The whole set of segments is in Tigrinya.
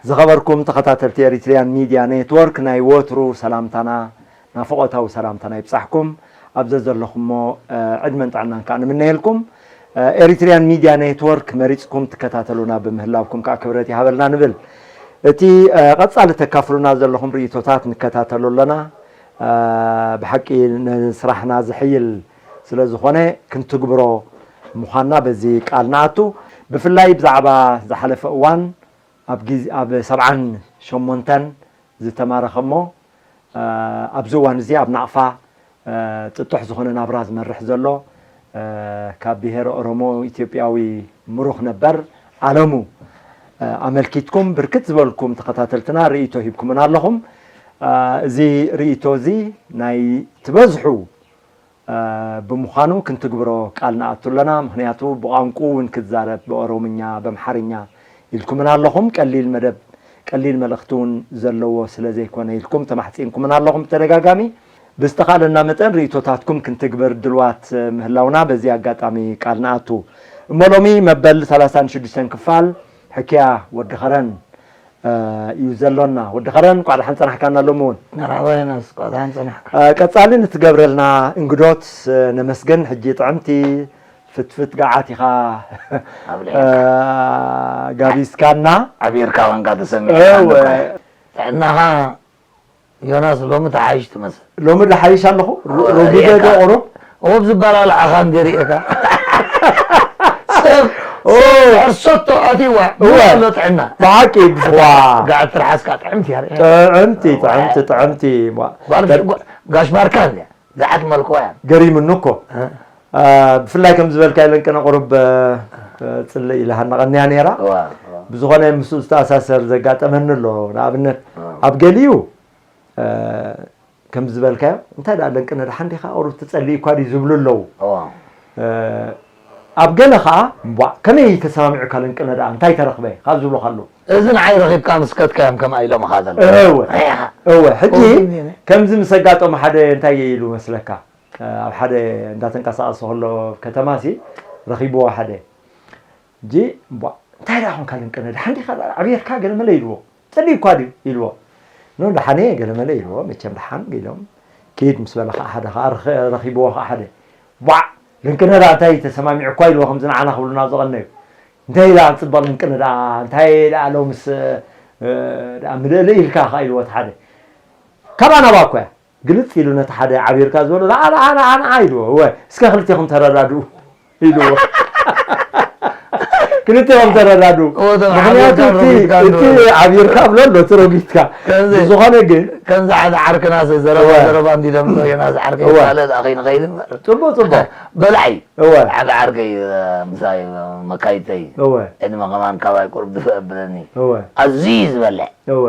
ዝኸበርኩም ተኸታተልቲ ኤሪትሪያን ሚድያ ኔትወርክ፣ ናይ ወትሩ ሰላምታና፣ ናፍቖታዊ ሰላምታና ይብጻሕኩም። ኣብ ዘዘለኹሞ፣ እ፣ ዕድመን ጥዕናን ከኣ ንምነየልኩም። እ፣ ኤሪትሪያን ሚድያ ኔትወርክ መሪጽኩም ትከታተሉና ብምህላውኩም ከኣ ክብረት ይሃበልና ንብል። እቲ፣ እ፣ ቀጻሊ ተካፍሉና ዘለኹም ርእይቶታት ንከታተሎ ኣለና። እ፣ ብሓቂ ንስራሕና ዝሕይል ስለ ዝኾነ ክንትግብሮ ምዃንና በዚ ቃል ንኣቱ። ብፍላይ ብዛዕባ ዝሓለፈ እዋን ኣብ ግዜ፣ ኣብ ሰብዓን ሸሞንተን ዝተማረኸ እሞ፣ እ፣ ኣብዚ እዋን እዚ ኣብ ናቕፋ፣ እ፣ ጥጡሕ ዝኾነ ናብራ ዝመርሕ ዘሎ፣ እ፣ ካብ ብሄረ ኦሮሞ ኢትዮጵያዊ ምሩኽ ነበር ኣለሙ፣ እ፣ ኣመልኪትኩም ብርክት ዝበልኩም ተኸታተልትና ርእይቶ ሂብኩምና ኣለኹም። እ፣ እዚ ርእይቶ እዚ ናይ ትበዝሑ እ፣ ብምዃኑ ክንትግብሮ ቃል ንኣቱ ኣለና። ምኽንያቱ ብቋንቁ እውን ክዛረብ፣ ብኦሮምኛ፣ በምሓርኛ ኢልኩምና ኣለኹም። ቀሊል መደብ፣ ቀሊል መልእኽቲ እውን ዘለዎ ስለ ዘይኮነ ኢልኩም ተማሕጺንኩምና ኣለኹም ብተደጋጋሚ። ብዝተኻእለና መጠን ርእይቶታትኩም ክንትግብር ድልዋት ምህላውና በዚ ኣጋጣሚ ቃል ንኣቱ። እሞ ሎሚ መበል ሰላሳን ሽዱሽተን ክፋል ሕክያ ወዲ ኸረን እ፣ እዩ ዘሎና። ወዲ ኸረን፣ እንቋዕ ደሓን ጸናሕካና ሎሚ እውን። መርሓባ ዮናስ፣ እንቋዕ ደሓን ጸናሕካ። እ፣ ቀጻሊ ንትገብረልና እንግዶት፣ እ፣ ነመስግን። ሕጂ ጥዕምቲ ፍትፍት ገዓት ኢኻ፣ ኣብሊዕካ። እ፣ ጋቢዝካና። ዓቢርካ ኮንካ ተሰሚዕካ እወ። ንኳ። ጥዕናኻ ዮናስ ሎሚ ተሓይሽ ትመስል። ሎሚ ድሓይሽ ኣለኹ? ሮ-፣ ሮጊደ ዶ ሪኤካ። ቁሩብ? ኦብ ዝበላልዓኻ እንዲ ሪኤካ። ሰብ፣ ኦ። ሰብ ሕርሰቶ ኣትይዋ። እወ። ኣሎ ጥዕና። ብሓቂ፣ ብስኻ። ዋ። ጋዕ ትርሓስካ ጥዕምቲ እያ ሪኤካ። ጥዕምቲ፣ እወ። ጥዕምቲ፣ ጥዕምቲ። ዋ። ጓል ደ- ጓ-፣ ጋሽ ባርካ እንድያ። ዝዓት መልክዋ እያ። ገሪሙኒ እኮ። እ። አ፣ ብፍላይ ከም ዝበልካዮ ለንቅነ ቁሩብ፣ እ፣ ጽልእ ኢላ ሃነቐንያ ነይራ። እዋ፣ እዋ። ብዝኾነ ምስኡ ዝተኣሳሰር ዘጋጠመኒ ኣሎ። ንኣብነት፣ እዋ። ኣብ ገሊኡ፣ እ፣ ከም ዝበልካዮ፣ "እንታይ ደኣ ለንቅነ ደሓን ዲኻ? ቁሩብ ትጸልእ እኳ ድዩ?" ዝብሉ ኣለዉ። እዋ። እ፣ ኣብ ገለ ኸኣ፣ "እምቧእ፣ ከመይ ተሰማሚዑካ ለንቅነ ደኣ? እንታይ ተረኽበ?" ካብ ዝብሉኻ ኣለዉ። እዚ ንዓይ ረኺብካ ምስ ከድካዮም ከምኣ ኢሎምኻ ዘለዉ። እወ። ሪኢኻ? እወ፣ ሕጂ ከምዚ እኔ። ከምዚ ምስ ኣጋጠሞ ሓደ እንታይ ኢሉ መስለካ? ኣብ ሓደ እንዳተንቀሳቐሰ ከሎ ከተማሲ ረኺብዎ ሓደ። ሕጂ፣ "እምቧእ፣ እንታይ ደኣ ኾንካ ለንቅነ? ደሓን ዲኻ? ደኣ ዓብየርካ?" ገለ መለ ኢልዎ። "ጸሊእ እኳ ድዩ?" ኢልዎ። "ኖ፣ ደሓን እየ" ገለ መለ ኢልዎ። መቸም ደሓን ኢሎም። ኪድ ምስ በለ ኸዓ ሓደ ኸዓ ረኸ-፣ ረኺብዎ ኸዓ ሓደ። "ዋዕ! ለንቅነ ደኣ እንታይ ተሰማሚዑ እኳ?" ኢልዎ፣ ከምዚ ንዓና ክብሉና ዝቐነዩ። "እንታይ ደኣ ጽባቕ ለንቅነ ደኣ? እንታይ ደኣ ሎምስ፣ እ፣ ደኣ ምልእልእ ኢልካ ኸዓ?" ኢልዎ እቲ ሓደ። "ካባና ናባኳ እያ?" ግልጽ ኢሉ ነቲ ሓደ ዓቢርካ ዝበሎ፣ "ንዓ፣ ንዓ፣ ንዓ፣ ንዓ" ኢልዎ። "እወ፣ እስከ ክልቴኹም ተረዳድኡ" ኢልዎ። ክልቴኹም ተረዳድኡ። እወ፣ እቶም ምኽንያቱ ዓቢርካ እቲ፣ ረጊጥካ እቲ እንዶ። ዓቢርካ ብሎ ኣሎ፣ እቲ ረጊጥካ። ከምዚ፣ ብዝኾነ ግን ከምዚ ሓደ ዓርክና ዘ-፣ ዘረባ፣ እወ። ዘረባ እንዲ ደምጾ ዮናስ ዓርከይ እወ። ካልእ ደኣ ከይንኸይድ እምበር። ጽቡቕ፣ ጽቡቕ። በላዒ። እወ። ሓደ ዓርከይ፣ እ፣ ምሳይ፣ እ፣ መካይተይ። እወ። ዕድመ ከማን ካባይ ቁሩብ ድፍእ ኣብለኒ። እወ። ኣዝዩ እዩ ዝበልዕ። እወ።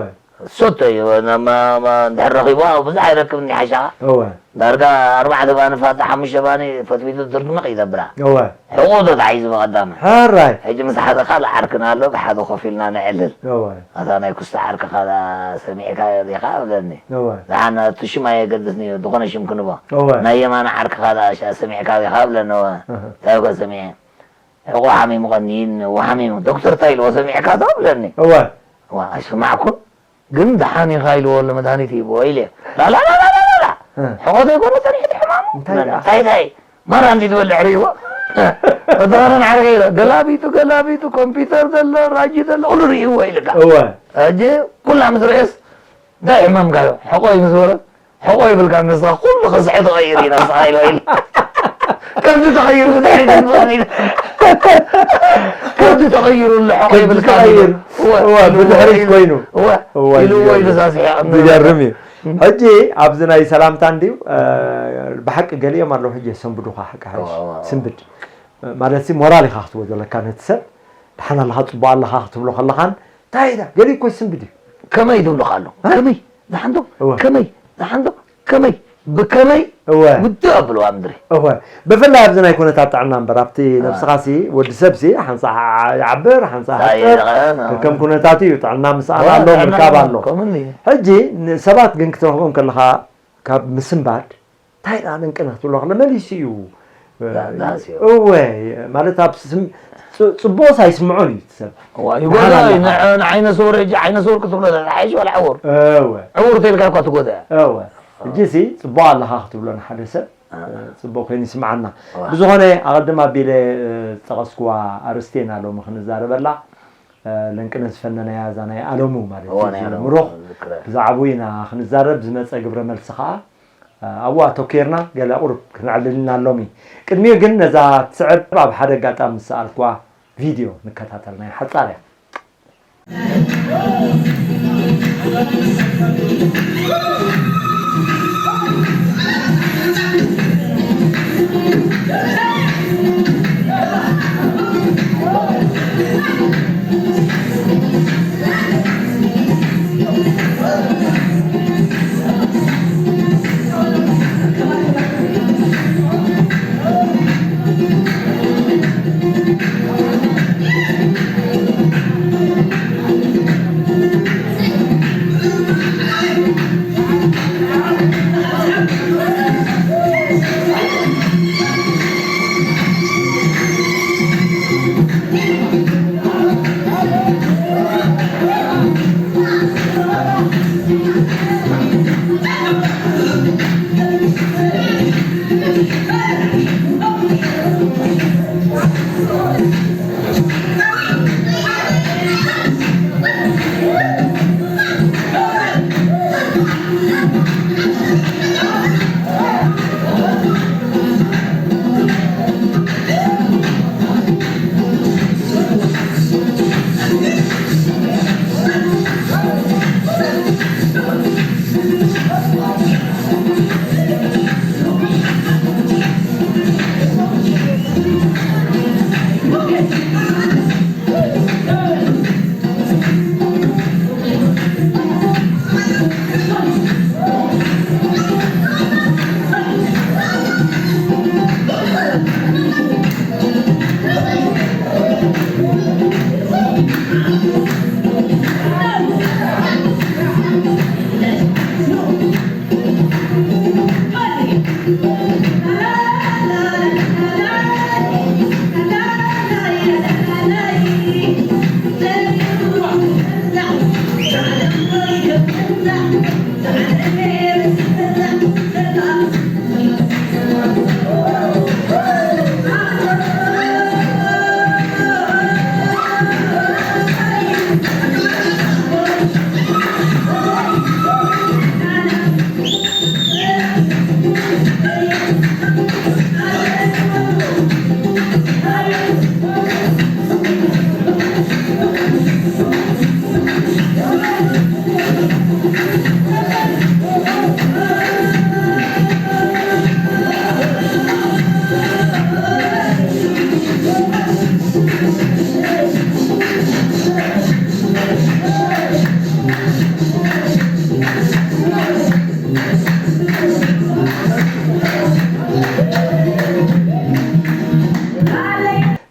ሰቶ እዩ፣ ማ-፣ ማ-፣ እንድሕር ረኺብዋ ብዙሕ ኣይረክብን ይሓሻ። እወ። ዳርጋ ኣርባዕተ ባኒ ፋታ፣ ሓሙሽተ ባኒ ፈትፊቱ ድርድምቕ ይገብራ። እወ። ሕቑ ዶ ተሓይዙ ብቐዳመ? ሕራይ። ሕጂ ምስ ሓደ ካልእ ዓርክና ኣሎ፣ ብሓደ ኮፍ ኢልና ነዕልል። እወ። ኣታ ናይ ኩስታ ዓርክኻ ደኣ ሰሚዕካዮ ዲኻ? እብለኒ። እወ። ደሓን እቲ ሽም ኣየገድስን እዩ፣ ዝኾነ ሽም ክንቦ። እወ። ናይ የማነ ዓርክኻ ደኣ ሻ-፣ ሰሚዕካ ዲኻ? እብለኒ። እወ። እህ። እንታይ እኮ ሰሚዐ? ሕቑ ሓሚሙ ቀኒን፣ እወ ሓሚሙ። ዶክተር እንታይ ኢልዎ ሰሚዕካ ዶ? እብለኒ። እወ። እወ፣ ኣይሰማዕኩን። ግን ደሓን ኢኻ ኢልዎ ኣሎ፣ መድሃኒት ሂብዎ ኢለ። ላላላላላላ! እ። ሕቖ ዘይኮነ ጸኒሑ እቲ ሕማሙ? እንታይ ደኣ? እንታይ፣ እንታይ? ማራ እንዲ ትበልዕ ርእይዎ? እታ ከነ ንዓርከ ኢለ፣ ገላቢጡ፣ ገላቢጡ፣ ኮምፒውተር ዘሎ፣ ራጂ ዘሎ፣ ኩሉ ርእይዎ ኢልካ። እወ። ሕጂ ኩላ ምስ ርእየስ፣ እንታይ ሕማምካ? ሕቆይ ምስ በለ፣ ሕቆ ይብልካ ንስኻ፣ ኩሉ ክስሐ ተቐይሩ ኢና ንስኻ ኢልዎ ኢሉ። ከምዚ ተቐይሩ ብድሕሪት ይመጽእ ኢሉ። ከምዚ ተቐይሩ ኣሎ፣ ሕቆ ከምዚ ይብልካ ተቐይሩ። ኢሉ። እወ፣ እወ፣ ኢልዎ ብድሕሪት ኢሉ። ኮይኑ። እወ፣ እወ፣ ኢልዎ ኢሉ ይገርም። ሳስሒ ኣብ ዝገርም እዩ። ሕጂ ኣብዚ ናይ ሰላምታ እንድዩ፣ እ፣ ብሓቂ ገሊኦም ኣለዉ ሕጂ የሰንብዱኻ፣ ሓቂ ሓይሽ። እወ፣ እወ፣ እወ። ስንብድ። ማለት ሲ ሞራል ኢኻ ክትቦ ዘለካ ነቲ ሰብ፣ ደሓን ኣለኻ፣ ጽቡቕ ኣለኻ ክትብሎ ከለኻን፣ እንታይ ኢዳ? ገሊኡ እኮ ይስንብድ እዩ። ከመይ ትብሎ ኣሎ? እ? ከመይ? ደሓን ዶ? እወ። ከመይ? ደሓን ዶ? ከመይ? ብከመይ? እወ። ውድእ ኣብሎ ኣብ ምድሪ። እወ። ብፍላይ ኣብዚ ናይ ኩነታት ጥዕና እምበር፣ ኣብቲ እ። ነብስኻ ሲ፣ ወዲ ሰብ ሲ፣ ሓንሳእ ይዓብር፣ ሓንሳእ ሳይ ይሕጠር፣ ይደኸን፣ እ። ከም ኩነታቱ እዩ። ጥዕና ምስኣን እወ፣ ኣሎ፣ ጥዕና ምርካብ ኣሎ። ኣሎ። ከምኡ እዩ። ሕጂ፣ ንሰባት ግን ክትረኽቦም ከለኻ፣ ካብ ምስንባድ፣ እንታይ ደኣ ለንቅነ ክትብሎ ከሎ መሊሱ እዩ። ዳ-፣ ዳስ እዩ። እወ፣ ማለት ኣብ ስም-፣ ጽ-፣ ጽቡቕስ ኣይስምዖን እዩ እቲ ሰብ። እዋ፣ ይጎዳ እዩ። ደሓን ኣለኻ። ንዐ-፣ ንዓይነ ስውር ሕጂ ዓይነ ስውር ክትብሎ ተተሓሒሽ ዋላ ዕውር? እወ። ዕውር ተልካ እኳ ትጎዳ እያ። እወ። ሕጂ ሲ ጽቡቕ ኣለኻ ክትብሎ ንሓደ ሰብ፣ አ። ጽቡቕ ኮይኑ ይስምዓና። እዋ። ብዝኾነ ኣቐድም ኣቢለ፣ እ፣ ዝጠቐስኩዋ ኣርእስቲ ኢና ሎሚ ክንዛረበላ። እ፣ ለንቅነ ዝፈነናያ እዛ ናይ ኣለሙ ማለት እዋ፣ እዩ። ናይ እዚ ኣለሙ ምሩኽ ዝክረ። ብዛዕባኡ ኢና ክንዛረብ። ዝመጸ ግብረ መልሲ ከኣ ኣብኡ ኣተኲርና ገለ ቁሩብ ክነዕልል ኢና ሎሚ። ቅድሚኡ ግን ነዛ ትስዕብ ኣብ ሓደ ኣጋጣሚ ዝሰኣልኩዋ ቪድዮ ንከታተል፣ ናይ ሓጻር እያ።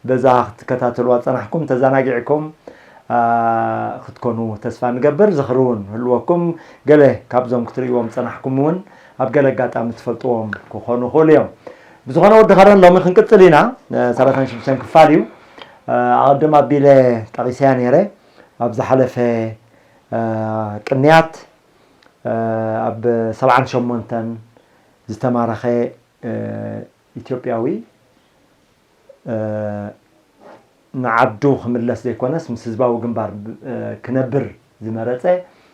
በዛ ክትከታተልዋ ጸናሕኩም፣ ተዘናጊዕኩም፣ ኣ፣ ክትኮኑ ተስፋ ንገብር። ዝኽሪ እውን ህልወኩም፣ ገለ ካብዞም ክትርእይዎም ጸናሕኩም እውን ኣብ ገለ ኣጋጣሚ ትፈልጥዎም ክኾኑ ይኽእሉ እዮም። ብዝኾነ ወዲ ከረን ሎሚ ክንቅጽል ኢና። እ፣ ሰላሳን ሽዱሽተን ክፋል እዩ። እ፣ ኣቐድም ኣቢለ ጠቒሰያ ነይረ። ኣብ ዝሓለፈ፣ እ፣ ቅንያት፣ እ፣ ኣብ ሰብዓን ሸሞንተን ዝተማረኸ፣ እ፣ ኢትዮጵያዊ ንዓዱ ክምለስ ዘይኮነስ ምስ ህዝባዊ ግንባር ክነብር ዝመረጸ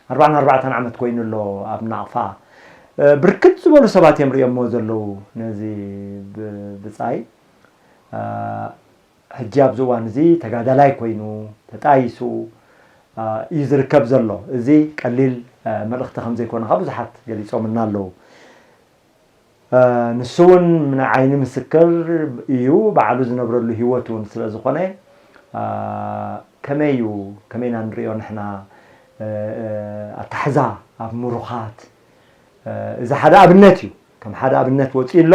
ኣርባዓን ኣርባዕተን ዓመት ኮይኑ ኣሎ ኣብ ናቕፋ። ብርክት ዝበሉ ሰባት እዮም ሪኦሞ ዘለዉ ነዚ ብጻይ። ሕጂ ኣብዚ እዋን እዚ ተጋዳላይ ኮይኑ ተጣይሱ እዩ ዝርከብ ዘሎ። እዚ ቀሊል መልእኽቲ ከም ዘይኮነ ካብ ብዙሓት ገሊጾምና ኣለዉ። ንሱ እውን ዓይኒ ምስክር እዩ፣ ባዕሉ ዝነብረሉ ህይወት እውን ስለ ዝኾነ ከመይ እዩ፣ ከመይ ኢና ንሪኦ ንሕና ኣታሕዛ ኣብ ምሩኻት? እዚ ሓደ ኣብነት እዩ፣ ከም ሓደ ኣብነት ወፂኡ ኣሎ።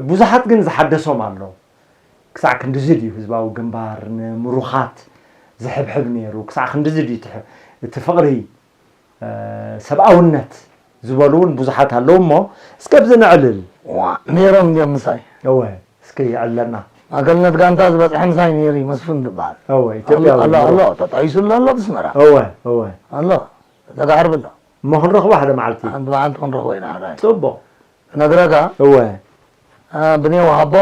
ብዙሓት ግን ዝሓደሶም ኣሎ። ክሳዕ ክንድዚ ድዩ ህዝባዊ ግንባር ንምሩኻት ዝሕብሕብ ነይሩ? ክሳዕ ክንድዚ ድዩ እቲ ፍቕሪ ሰብኣውነት ዝበሉ እውን ብዙሓት ኣለዉ እሞ እስከ ኣብዚ ነዕልል። ነይሮም እንዲዮም ምሳይ። እወ፣ እስኪ የዕለና። ማእከልነት ጋንታ ዝበፅሐ ምሳይ ነይሩ እዩ፣ መስፍን ዝበሃል። እወ፣ ኢትዮጵያዊ ኣሎ። ኣሎ፣ ተጣይሱ ኣሎ፣ ኣሎ ብስመራ። እወ፣ እወ። ኣሎ፣ ተጋዕርብ ኣሎ። እሞ ክንረኽቦ ሓደ መዓልቲ። ሓንቲ መዓልቲ ክንረኽቦ ኢና ሕራይ። ፅቡቕ። ክነግረካ። እወ። ብኔ ወሃቦ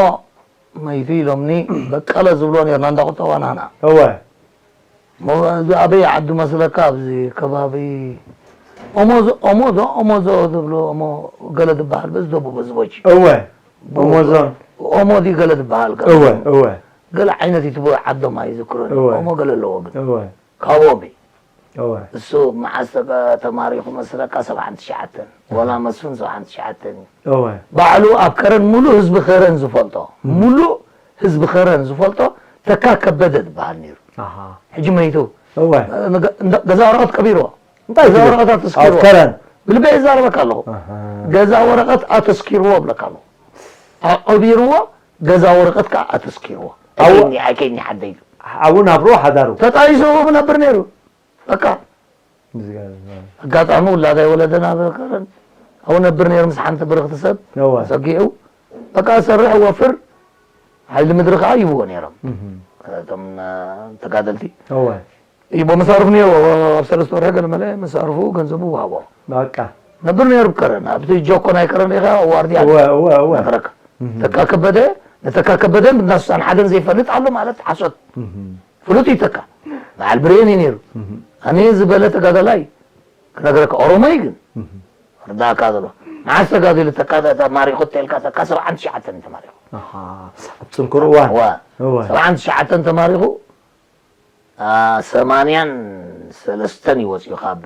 መይቱ ኢሎምኒ በቀለ ዝብሎ ነርና እንዳ ቁጠባ ናህና። እወ። እዚ ኣበይ ዓዱ መስለካ ኣብዚ ከባቢ ኦሞዞ ኦሞዞ ኦሞዞ ዝብሎ ኦሞ ገለ ዝበሃል በዚ ደቡብ ህዝቦች። እወ። ኦሞዞን። ኦሞ ድዩ ገለ ዝበሃል ገለ። እወ እወ። ገለ ዓይነት ይትቦ ዓዶም ኣይዝክሮን። እወ። ኦሞ ገለ ኣለዎ ግን። እወ። ካብኦም እዩ። እወ። እሱ መዓዝ ተጋ- ተማሪኹ መስለካ ሰብዓን ትሽዓተን ወላ መስፍን ሰብዓን ትሽዓተን እዩ። እወ። ባዕሉ ኣብ ከረን ሙሉእ ህዝቢ ከረን ዝፈልጦ ሙሉእ ህዝቢ ከረን ዝፈልጦ ተካ ከበደ ዝበሃል ነይሩ። ኣሃ። ሕጂ መይቱ። እወ። ገዛ ወረቐት ቀቢርዎ። እንታይ ገዛ ትብል? ወረቐት ኣተስኪርዎ። ኣብ ከረን። ብልበይ ይዛረበካ ኣለኹ። ኣሃ። ገዛ ወረቐት ኣተስኪርዎ እብለካ ኣለኹ። ኣቐቢርዎ ገዛ ወረቐት ከዓ ኣተስኪርዎ። ኣው- ኣይከይኒ ኣይከይኒ ዓደይ። ኣብኡ ናብሮ ሓዳሩ። ተጣይሱ ኣብኡ ነብር ነይሩ። በቃ ኣጋጣሚ ውላዳይ ወለደና በከረን ኣብኡ ነብር ነይሩ ምስ ሓንቲ ብርኽቲ ሰብ እወ። ጸጊዑ በቃ ሰርሕ ወፍር ሓይሊ ምድሪ ከዓ ይብዎ ነይሮም እህም። እቶም ተጋደልቲ እወ። ይቦ መሳርፍ ነይርዎ ኣብ ሰለስተ ወርሒ ገለ መለ መሳርፉ ገንዘቡ ወሃቦ በቃ ነብር ነይሩ ከረን ኣብቲ ጆኮ ናይ ከረን ኢኻ ዋርድያ እወ እወ እወ ነግረካ እህም። ተካ ከበደ ነተካ ከበደን ብናሱሳን ሓደን ዘይፈልጥ ኣሎ ማለት ሓሶት እህም። ፍሉጥ ይተካ በዓል ብሬን እዩ ነይሩ ኣነ ዝበለ ተጋዳላይ ክነግረካ ኦሮሞይ ግን ርዳእካ ዘሎ መዓስ ተጋዲሉ ተካ ተማሪኹ ተልካ ተካ ሰብዓን ትሽዓተን ተማሪኹ ኣብ ፅንኩር እዋን ዋ እወ ሰብዓን ትሽዓተን ተማሪኹ ሰማንያን ሰለስተን እዩ ወፂኡ ካብ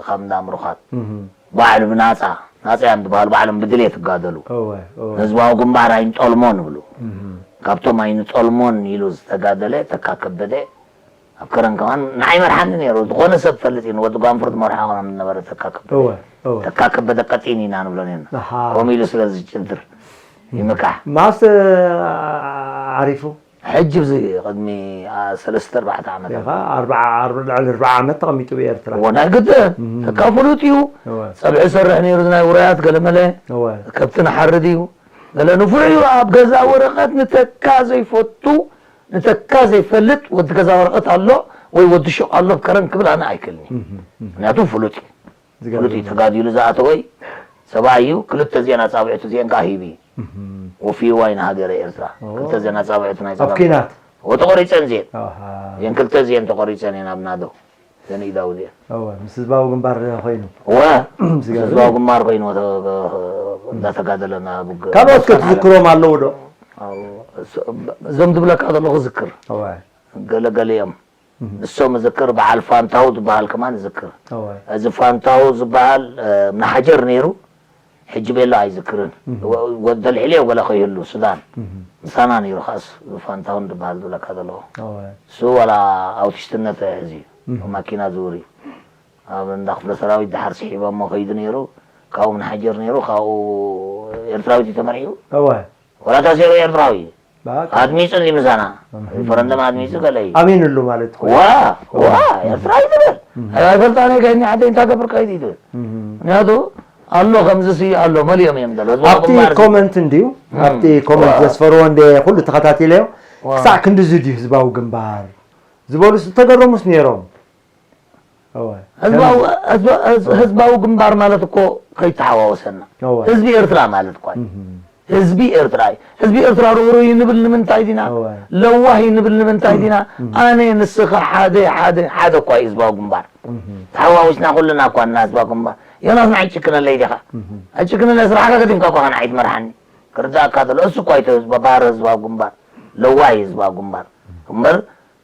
ካብ እንዳ ምሩኻት ባዕሉ ብናፃ ናፃ እዮም ዝበሃሉ ባዕሎም ብድሌት ይጋደሉ ህዝባዊ ግንባር ኣይንጠልሞን ይብሉ ካብቶም ኣይንጠልሞን ኢሉ ዝተጋደለ ተካ ከበደ ኣብ ከረን ከማን ንዓይ መርሓኒ ነይሩ ዝኾነ ሰብ ፈልጥ እዩ ንወዲ ጓንፍር ዝመርሖ ከማን ዝነበረ ተካ ከበደ ተካ ከበደ ቀጢን ኢና ንብሎ ነርና ከምኡ ኢሉ ስለ ዝጭድር ይምካሕ ማስ ዓሪፉ ሕጂ ኣብዚ ቅድሚ ሰለስተ ኣርባዕተ ዓመት ኢኻ ኣርባዓ ኣርብ- ልዕሊ ኣርባዓ ዓመት ተቐሚጡ ብኤርትራ እዎ ናይ ግድን እም። ተካፍሉት እዩ እወ፣ ጸብሒ ሰርሕ ነይሩ ናይ ውራያት ገለመለ እወ፣ ከብቲ ንሓርድ እዩ ገለ ንፉዕ እዩ ኣብ ገዛ ወረቐት ንተካ ዘይፈቱ ንተካ ዘይፈልጥ ወዲ ገዛ ወረቐት ኣሎ ወይ ወዲ ሹቕ ኣሎ ከረን ክብል ኣነ ኣይክልኒ እም፣ እም። ምክንያቱ ፍሉጥ እዩ ዝገርም ፍሉጥ እዩ እዩ። ተጋዲሉ ዝኣተወ እዩ ሰብኣይ እዩ ክልተ ዜና ጻብዕቱ ዜን ከዓ ሂቢ እም። ወፍይዋ እዩ ንሃገረ ኤርትራ ኦ። ክልተ ዜና ጻብዕቱ ናይ ኣብ ጸጋም ኪናት ወተቆሪጸን ዜን ኣሃ። ዜን ክልተ ዜን ተቆሪጸን እየን ኣብ ናዶ ዜን ኢዳው ዜን እወ፣ ምስ ህዝባዊ ግንባር ኮይኑ። እወ ዝገርም ህዝባዊ እዩ። ግንባር ኮይኑ ወተ- እንዳተጋደለ ናብ ግ- ካልኦት ከ ትዝክሮም ኣለዉ ዶ? እዞም ዝብለካ ዘለኹ ዝክር እወ፣ ገለገለ እዮም ንሶም እዝክር በዓል ፋንታው ዝበሃል ከማን እዝክር እወ። እዚ ፋንታው ዝበሃል ናሓጀር ነይሩ ሕጂ ቤሎ ኣይዝክርን ወደልሒልዮ ገለ ከይህሉ ሱዳን ምሳና ነይሩ ከኣስ ፋንታውን ዝበሃል ዝብለካ ዘለኹ እወ። እሱ ዋላ ኣውቲስትነት ተያሒዙ እዩ ማኪና ዝውር እዩ ኣብ እንዳ ክፍለ ሰራዊት ድሓር ስሒቦሞ ከይዱ ነይሩ ካብኡ ምናሓጀር ነይሩ ካብኡ ኤርትራዊት እዩ ተመርዒው እወ። ወላ ታሲሩ ኤርትራዊ እዩ። በቃ። ኣድሚፁ እንዲ ምሳና። እም። ሪፈረንደም ኣድሚፁ ገለ እዩ። ኣሚኑሉ ማለት እኮ እዩ። ዋ፣ ዋ፣ ኤርትራዊ ትብል። እም። ኣይ፣ ኣይፈልጣን እየ፣ ከይኒ ዓደይ እንታይ ገብር ከይድ እዩ ትብል። እም። ምክንያቱ ኣሎ፣ ከምዚ ሲ ኣሎ፣ መሊኦም እዮም ዘለዉ። ህዝባዊ ኣብቲ ግንባር ሲ- ኮመንት እንድዩ፣ እም። ኣብቲ ኮመንት ዋ። ዘስፈርዎ እንደ ኩሉ ተኸታቲለዮ፣ ዋ። ክሳዕ ክንድዚ ድዩ ህዝባዊ ግንባር ዝበሉ ዝተገረሙስ ነይሮም። እወ። ህዝባዊ ህዝባ- ህዝ- ህዝባዊ ግንባር ማለት እኮ ከይተሓዋወሰና እወ። ህዝቢ ኤርትራ ማለት እኮ እዩ። እህም። ህዝቢ ኤርትራ እዩ። ህዝቢ ኤርትራ ርህሩህ እዩ ንብል ንምንታይ ዲና? እወ። ለዋህ እዩ ንብል ንምንታይ ዲና? እም። ኣነ፣ ንስኻ፣ ሓደ፣ ሓደ፣ ሓደ እኳ እዩ ህዝባዊ ግንባር። እም። ተሓዋዊስና ኩልና እኳ እና ህዝባዊ ግንባር። ዮናስ፣ ንዓይ ጭክነለይ ዲኻ? እም። ኣይጭክነለይ፣ ስራሕካ ገዲፍካ እኳ ንዓይ ትመርሓኒ። ክርዳእካ ተሎ፣ እሱ እኳ እዩ ህዝባ-፣ ባር ህዝባዊ ግንባር፣ ለዋህ ህዝባዊ ግንባር። እምበር፣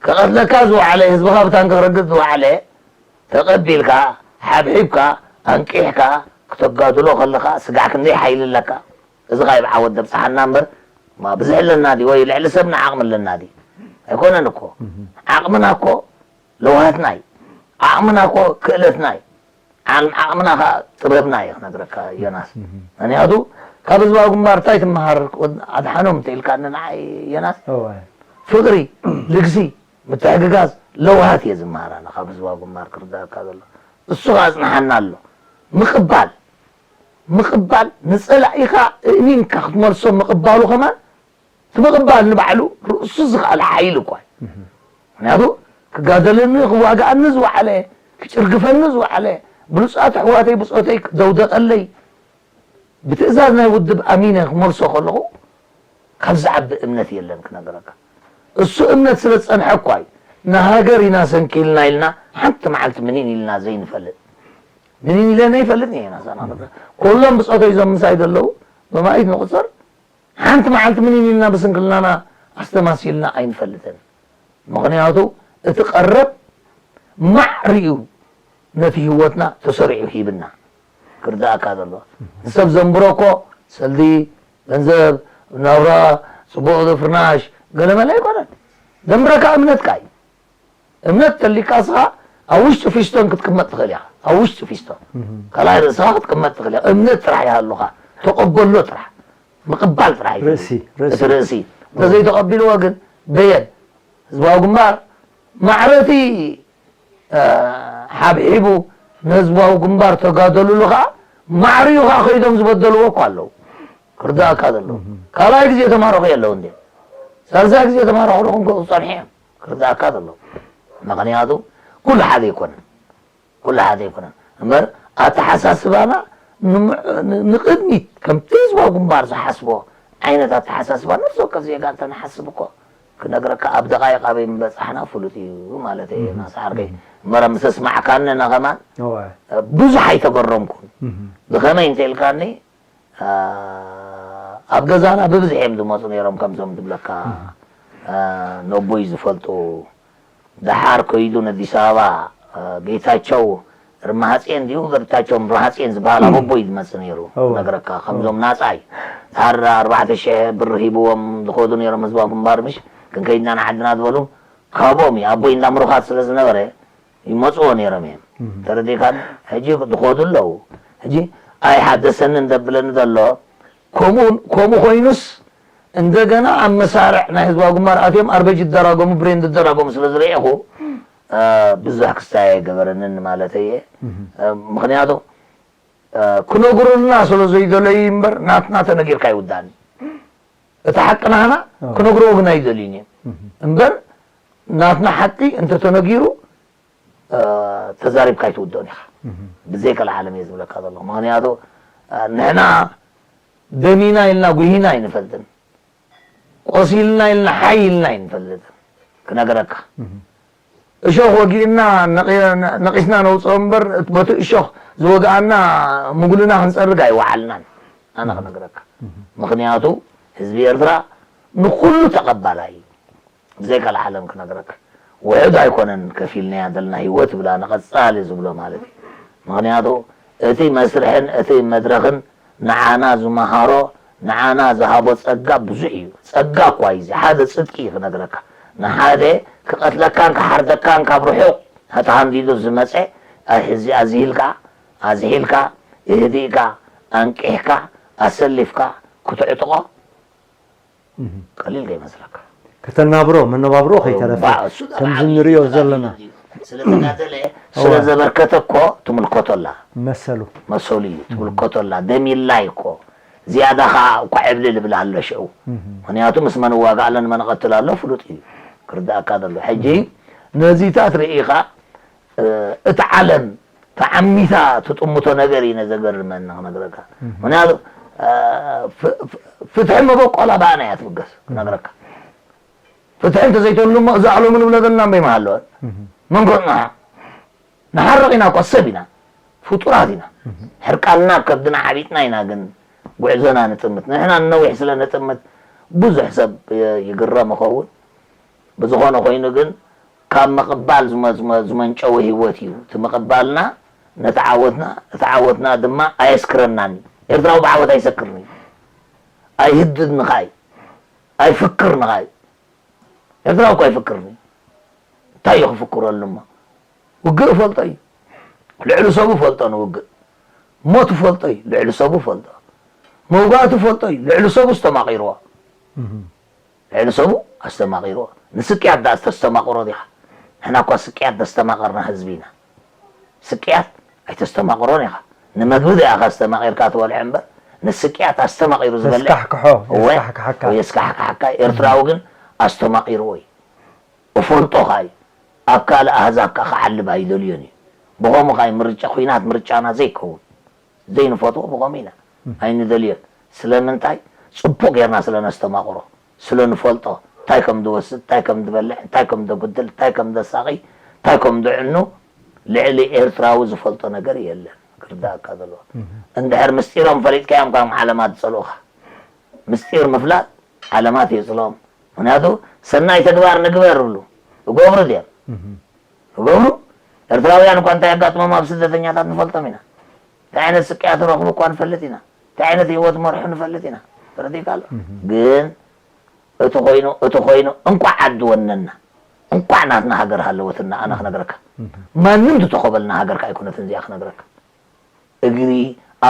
ክቐትለካ ዝወዓለ፣ ህዝብኻ ብታንኪ ክረግጥ ዝወዓለ፣ ተቐቢልካ፣ ሓብሒብካ፣ ኣንቂሕካ፣ ክተጋድሎ ከለኻ፣ ስጋዕ ክንደይ ሓይሊ ኣለካ። እዚ ኸኣ ይብዓ ወዲ ኣብጽሓና እምበር፣ ማ ብዝሒ ኣለና ድዩ ወይ ልዕሊ ሰብና ዓቕሚ ኣለና ድዩ? ኣይኮነን እኮ። እህ። ዓቕምና እኮ ለውሃትና እዩ። ዓቕምና እኮ ክእለትና እዩ። ዓል-፣ ዓቕምና ኸኣ ጥበብና እዩ ክነግረካ ዮናስ። እህ። ምኽንያቱ ካብ ህዝባዊ ግንባር እንታይ ትመሃር? ወድ-፣ ኣድሓኖም እንተ ኢልካኒ ንዓይ ዮናስ፣ እወ። ፍቕሪ፣ ልግሲ፣ ምትሕግጋዝ፣ ለውሃት እየ ዝመሃር ኣነ ካብ ህዝባዊ ግንባር ክርዳእካ ዘሎ። እሱ ኸኣ ኣጽንሓና ኣሎ። ምቕባል፣ ምቕባል፣ ንጸላኢኻ እእሚንካ ክትመልሶ ምቕባሉ ከማን፣ እቲ ምቕባል ንባዕሉ ርእሱ ዝኸኣለ ሓይሊ እኳ እዩ። እህ። ምኽንያቱ ክጋደለኒ፣ ክዋግኣኒ ዝወዓለ፣ ክጭርግፈኒ ዝወዓለ፣ ብሉጻት ኣሕዋተይ ብጾተይ ዘውደቐለይ፣ ብትእዛዝ ናይ ውድብ ኣሚነ ክመልሶ ከለኹ፣ ካብ ዝዓቢ እምነት የለን ክነግረካ። እሱ እምነት ስለ ዝጸንሐ እኳ እዩ፣ ንሃገር ኢና ሰንኪልና ኢልና፣ ሓንቲ መዓልቲ ምኒን ኢልና ዘይንፈልጥ። ምኒን ኢለ ዘይፈልጥ እየ፣ ናሳና ንብረት። ኩሎም ብጾተይ እዞም ምሳይ ዘለዉ፣ ብማኢት ንቑጸር፣ ሓንቲ መዓልቲ ምኒን ኢልና ብስንክልናና ኣስተማሲልና ኣይንፈልጥን። ምኽንያቱ፣ እቲ ቀረብ ማዕሪኡ ነቲ ህይወትና ተሰሪዑ ሂብና። ክርዳእካ ዘሎ። ንሰብ ዘንብሮ እኮ ሰልዲ፣ ገንዘብ፣ ናብራ፣ ጽቡቕ ፍርናሽ፣ ገለመለ ኣይኮነን። ዘንብረካ እምነትካ እዩ። እምነት ተሊካ እስኻ ኣብ ውሽጢ ፊስቶን ክትቅመጥ ትኽእል ኢኻ። ኣብ ውሽጢ ፊስቶን። እህ። ካልኣይ ርእስኻ ክትቅመጥ ትኽእል ኢኻ። እምነት ጥራሕ ይሃሉኻ። ተቐበሎ ጥራሕ። ምቕባል ጥራሕ እዩ። ርእሲ፣ ርእሲ። እቲ ርእሲ። እንተዘይተቐቢልዎ ግን በየን? ህዝባዊ ግንባር ማዕረቲ፣ እ፣ ሓብሒቡ ንህዝባዊ ግንባር ተጋደሉሉ ኸኣ ማዕሪኡ ኸኣ ከይዶም ዝበደልዎ እኮ ኣለዉ። ክርዳእካ ዘለዉ። እህ። ካልኣይ ግዜ ተማረኹ የለዉ እንዴ? ሳልሳይ ግዜ ተማረኹ ዶ ክምከኡ ዝጸንሑ እዮም። ክርዳእካ ዘለዉ። ምኽንያቱ ኩሉ ሓደ ኣይኮነን። ኩሉ ሓደ ኣይኮነን። እምበር ኣተሓሳስባና ንም-፣ ን-፣ ንቕድሚት ከምቲ ህዝባዊ ግንባር ዝሓስቦ ዓይነት ኣተሓሳስባ ነፍሲ ወከፍ ዜጋ እንተንሓስብ እኮ ክነግረካ ኣብ ደቓይቕ ኣበይ ምበጻሕና ፍሉጥ እዩ ማለት እየ፣ እህ። ናሳ ዓርከይ። እህ። እምበር ምስ ኣስማዕካኒ ኣነ ከማን እወ። ብዙሕ ኣይተገረምኩን። እህ። ብኸመይ እንተ ኢልካኒ፣ አ፣ ኣብ ገዛና ብብዝሒ እዮም ዝመጹ ነይሮም፣ ከምዞም ዝብለካ፣ እህ። አ፣ ነቦይ ዝፈልጡ። ደሓር ከይዱ ንኣዲስ ኣበባ፣ አ፣ ጌታቸው ርማሃጼን ድዩ? ጌታቸው ርማሃጼን ዝበሃል ኣብ ኣቦይ ዝመጽእ ነይሩ፣ እወ። ነግረካ፣ ከምዞም እወ። ናጻይ። ደሓር ኣርባዕተ ሽሕ ብር ሂብዎም ዝኸዱ ነይሮም ህዝባዊ ግንባር፣ ምሽ ክንከይድና ንዓድና ዝበሉ፣ ካብኦም እዩ። ኣቦይ እንዳ ምሩኻት ስለ ዝነበረ፣ ይመጽዎ ነይሮም እዮም። እም። ተረዲእካን? ሕጂ ዝኸዱ ኣለዉ። ሕጂ ኣይሓደሰንን ዘብለኒ ዘሎ፣ ከምኡ፣ ከምኡ ኮይኑስ እንደገና ኣብ መሳርዕ ናይ ህዝባዊ ግንባር ኣትዮም ኣርበጅ ይደራገሙ፣ ብሬን ዝደራገሙ ስለ ዝረኤኹ፣ እ፣ ብዙሕ ክስታይ ኣይገበረንን ማለተይ እየ። እም። እ፣ ምኽንያቱ፣ እ፣ ክነግሩልና ስለ ዘይደለዩ እምበር ናትና ተነጊርካ ኣይውዳእን እዩ። እቲ ሓቂ ናህና ኣዎ። ክነግርዎ ግን ኣይደልዩን እዮም። እም። እምበር ናትና ሓቂ እንተተነጊሩ፣ እ፣ ተዛሪብካ ኣይትውድኦን ኢኻ። እህ። ብዘይ ከልዓለም እየ ዝብለካ ዘለኹ። ምኽንያቱ፣ እ፣ ንሕና ደሚና ኢልና ጉሂና ኣይንፈልጥን። ቆሲልና ኢልና ሓይ ኢልና ኣይንፈልጥን። ክነግረካ። እህ። እሾኽ ወጊእና ነቒ-፣ ነቒስና ነውፅኦ እምበር፣ በቲ እሾኽ ዝወግኣና ምጉልና ክንፀርግ ኣይወዓልናን። ኣነ ክነግረካ። እህ። ምኽንያቱ፣ ህዝቢ ኤርትራ ንኹሉ ተቐባላይ እዩ። ብዘይ ካልእ ዓለም ክነግረካ፣ ውሑድ ኣይኮነን ከፊልናያ ዘለና ህይወት ይብላ፣ ንቐጻሊ ዝብሎ ማለት እዩ። ምኽንያቱ፣ እቲ መስርሕን እቲ መድረኽን ንዓና ዝመሃሮ፣ ንዓና ዝሃቦ ጸጋ ብዙሕ እዩ። ጸጋ እኳ እዩ፣ እዚ ሓደ ጽድቂ እዩ ክነግረካ። ንሓደ ክቐትለካን ክሓርደካን ካብ ርሑቕ ተሃንዲዱ ዝመጸ፣ ኣዚ-፣ ኣዝሂልካ፣ ኣዝሒልካ፣ እህዲእካ፣ ኣንቂሕካ፣ ኣሰሊፍካ ክትዕጥቖ እህ። ቀሊል ከይመስለካ። ከተናብሮ፣ መነባብሮ ከይተረፈ፣ ባእ፣ እሱ ከምዚ ንሪኦ ዘለና። ስለተጋደለ፣ እዋ። ስለዘበርከተ እኮ ትምልከቶ ኣላ። መሰሉ። መሰሉ እዩ፣ እህ። ትምልከቶ ኣላ። ደም ይላይ እኮ። ዝያዳ ኸዓ እኳ ዕብልል ይብል ኣሎ ሽዑ። እህ። ምኽንያቱ ምስ መን እዋጋእ ኣሎ፣ ንመን እቐትል ኣሎ ፍሉጥ እዩ። ክርዳእካ ዘሎ። ሕጂ እህ። ነዚታት ርኢኻ እ፣ እቲ ዓለም ተዓሚታ ትጥምቶ ነገር እዩ ነዘገርመኒ ክነግረካ። እህ። ምኽንያቱ፣ እ፣ ፍ-፣ ፍ-፣ ፍትሒ መበቆላ ብኣና እያ ትብገስ፣ ክነግረካ። ፍትሒ እንተዘይተሉ እሞ እዛ ዓለም ንብሎ ዘለና እምበይ ምሃለወ። መን ኮንና? ንሓርቕ ኢና እኳ፣ ሰብ ኢና፣ ፍጡራት ኢና። ሕርቃንና ኣብ ከብድና ሓቢጥና ኢና ግን ጉዕዞና ንጥምት። ንሕና ንነዊሕ ስለ ንጥምት ብዙሕ ሰብ ይ-፣ ይግረም ይኸውን። ብዝኾነ ኮይኑ ግን ካብ ምቕባል ዝመ-፣ ዝመ-፣ ዝመንጨወ ህይወት እዩ። እቲ ምቕባልና ነቲ ዓወትና፣ እቲ ዓወትና ድማ ኣየስክረናን እዩ። ኤርትራዊ ብዓወት ኣይሰክርን እዩ። ኣይህድድ ንኻ እዩ። ኣይፍክር ንኻ እዩ። ኤርትራዊ እኮ ኣይፍክርን እዩ። እንታይ እዩ ክፍክረሉ እሞ? ውግእ ፈልጦ እዩ። ልዕሊ ሰቡ ፈልጦ ንውግእ። ሞት ፈልጦ እዩ። ልዕሊ ሰቡ ፈልጦ። መውጋእቲ ፈልጦ እዩ። ልዕሊ ሰቡ ዝተማቒርዎ። ልዕሊ ሰቡ ኣስተማቒርዎ። ንስቅያት ደኣ ዝተስተማቕሮ ዲኻ? ንሕና እኳ ስቅያት ዘስተማቐርና ህዝቢ ኢና። ስቅያት ኣይተስተማቕሮን ኢኻ። ንመግቢ ደኣ ኢኻ ዝተማቒርካ ትበልዖ እምበር፣ ንስቅያት ኣስተማቒሩ ዝበልዕ የስካሕክሖ፣ እወ፣ የስካሕክሓካ። ወይ የስካሕክሓካ። ኤርትራዊ ግን ኣስተማቒርዎ እዩ። እፈልጦ ኸኣ እዩ። ኣብ ካልእ ኣህዛብ ከኣ ክዓልብ ኣይደልዮን እዩ። ብኸምኡ ኸኣ እዩ ምርጫ፣ ኲናት ምርጫና ዘይከውን። ዘይንፈትዎ ብኸምኡ ኢና። ኣይንደልዮን። ስለምንታይ? ጽቡቕ ጌርና ስለ ነስተማቕሮ፣ ስለ ንፈልጦ፣ እንታይ ከም ዝወስድ፣ እንታይ ከም ዝበልዕ፣ እንታይ ከም ዘጉድል፣ እንታይ ከም ዘሳቒ፣ እንታይ ከም ዘዕኑ ልዕሊ ኤርትራዊ ዝፈልጦ ነገር የለን። ክርዳእካ ዘለዎ። እንድሕር ምስጢሮም ፈሊጥካዮም፣ ካብ ዓለማት ዝጸልኡኻ። ምስጢር ምፍላጥ ዓለማት የጽልኦም። ምኽንያቱ፣ ሰናይ ተግባር ንግበር ይብሉ። ይገብሩ ድዮም? ይገብሩ። ኤርትራውያን እኳ እንታይ የጋጥሞም ኣብ ስደተኛታት ንፈልጦም ኢና። እንታይ ዓይነት ስቅያት ረኽቡ እኳ ንፈልጥ ኢና። እንታይ ዓይነት ህይወት መርሑ ንፈልጥ ኢና። ተረዲእካ ኣሎ? ግን እቲ ኮይኑ፣ እቲ ኮይኑ፣ እንቋዕ ዓዲ ወነና። እንቋዕ ናትና ሃገር ሃለወትና፣ ኣነ ክነግረካ። ማንም ዝተኾበልና ሃገር ከኣ ኣይኮነትን እዚኣ ክነግረካ። እግሪ፣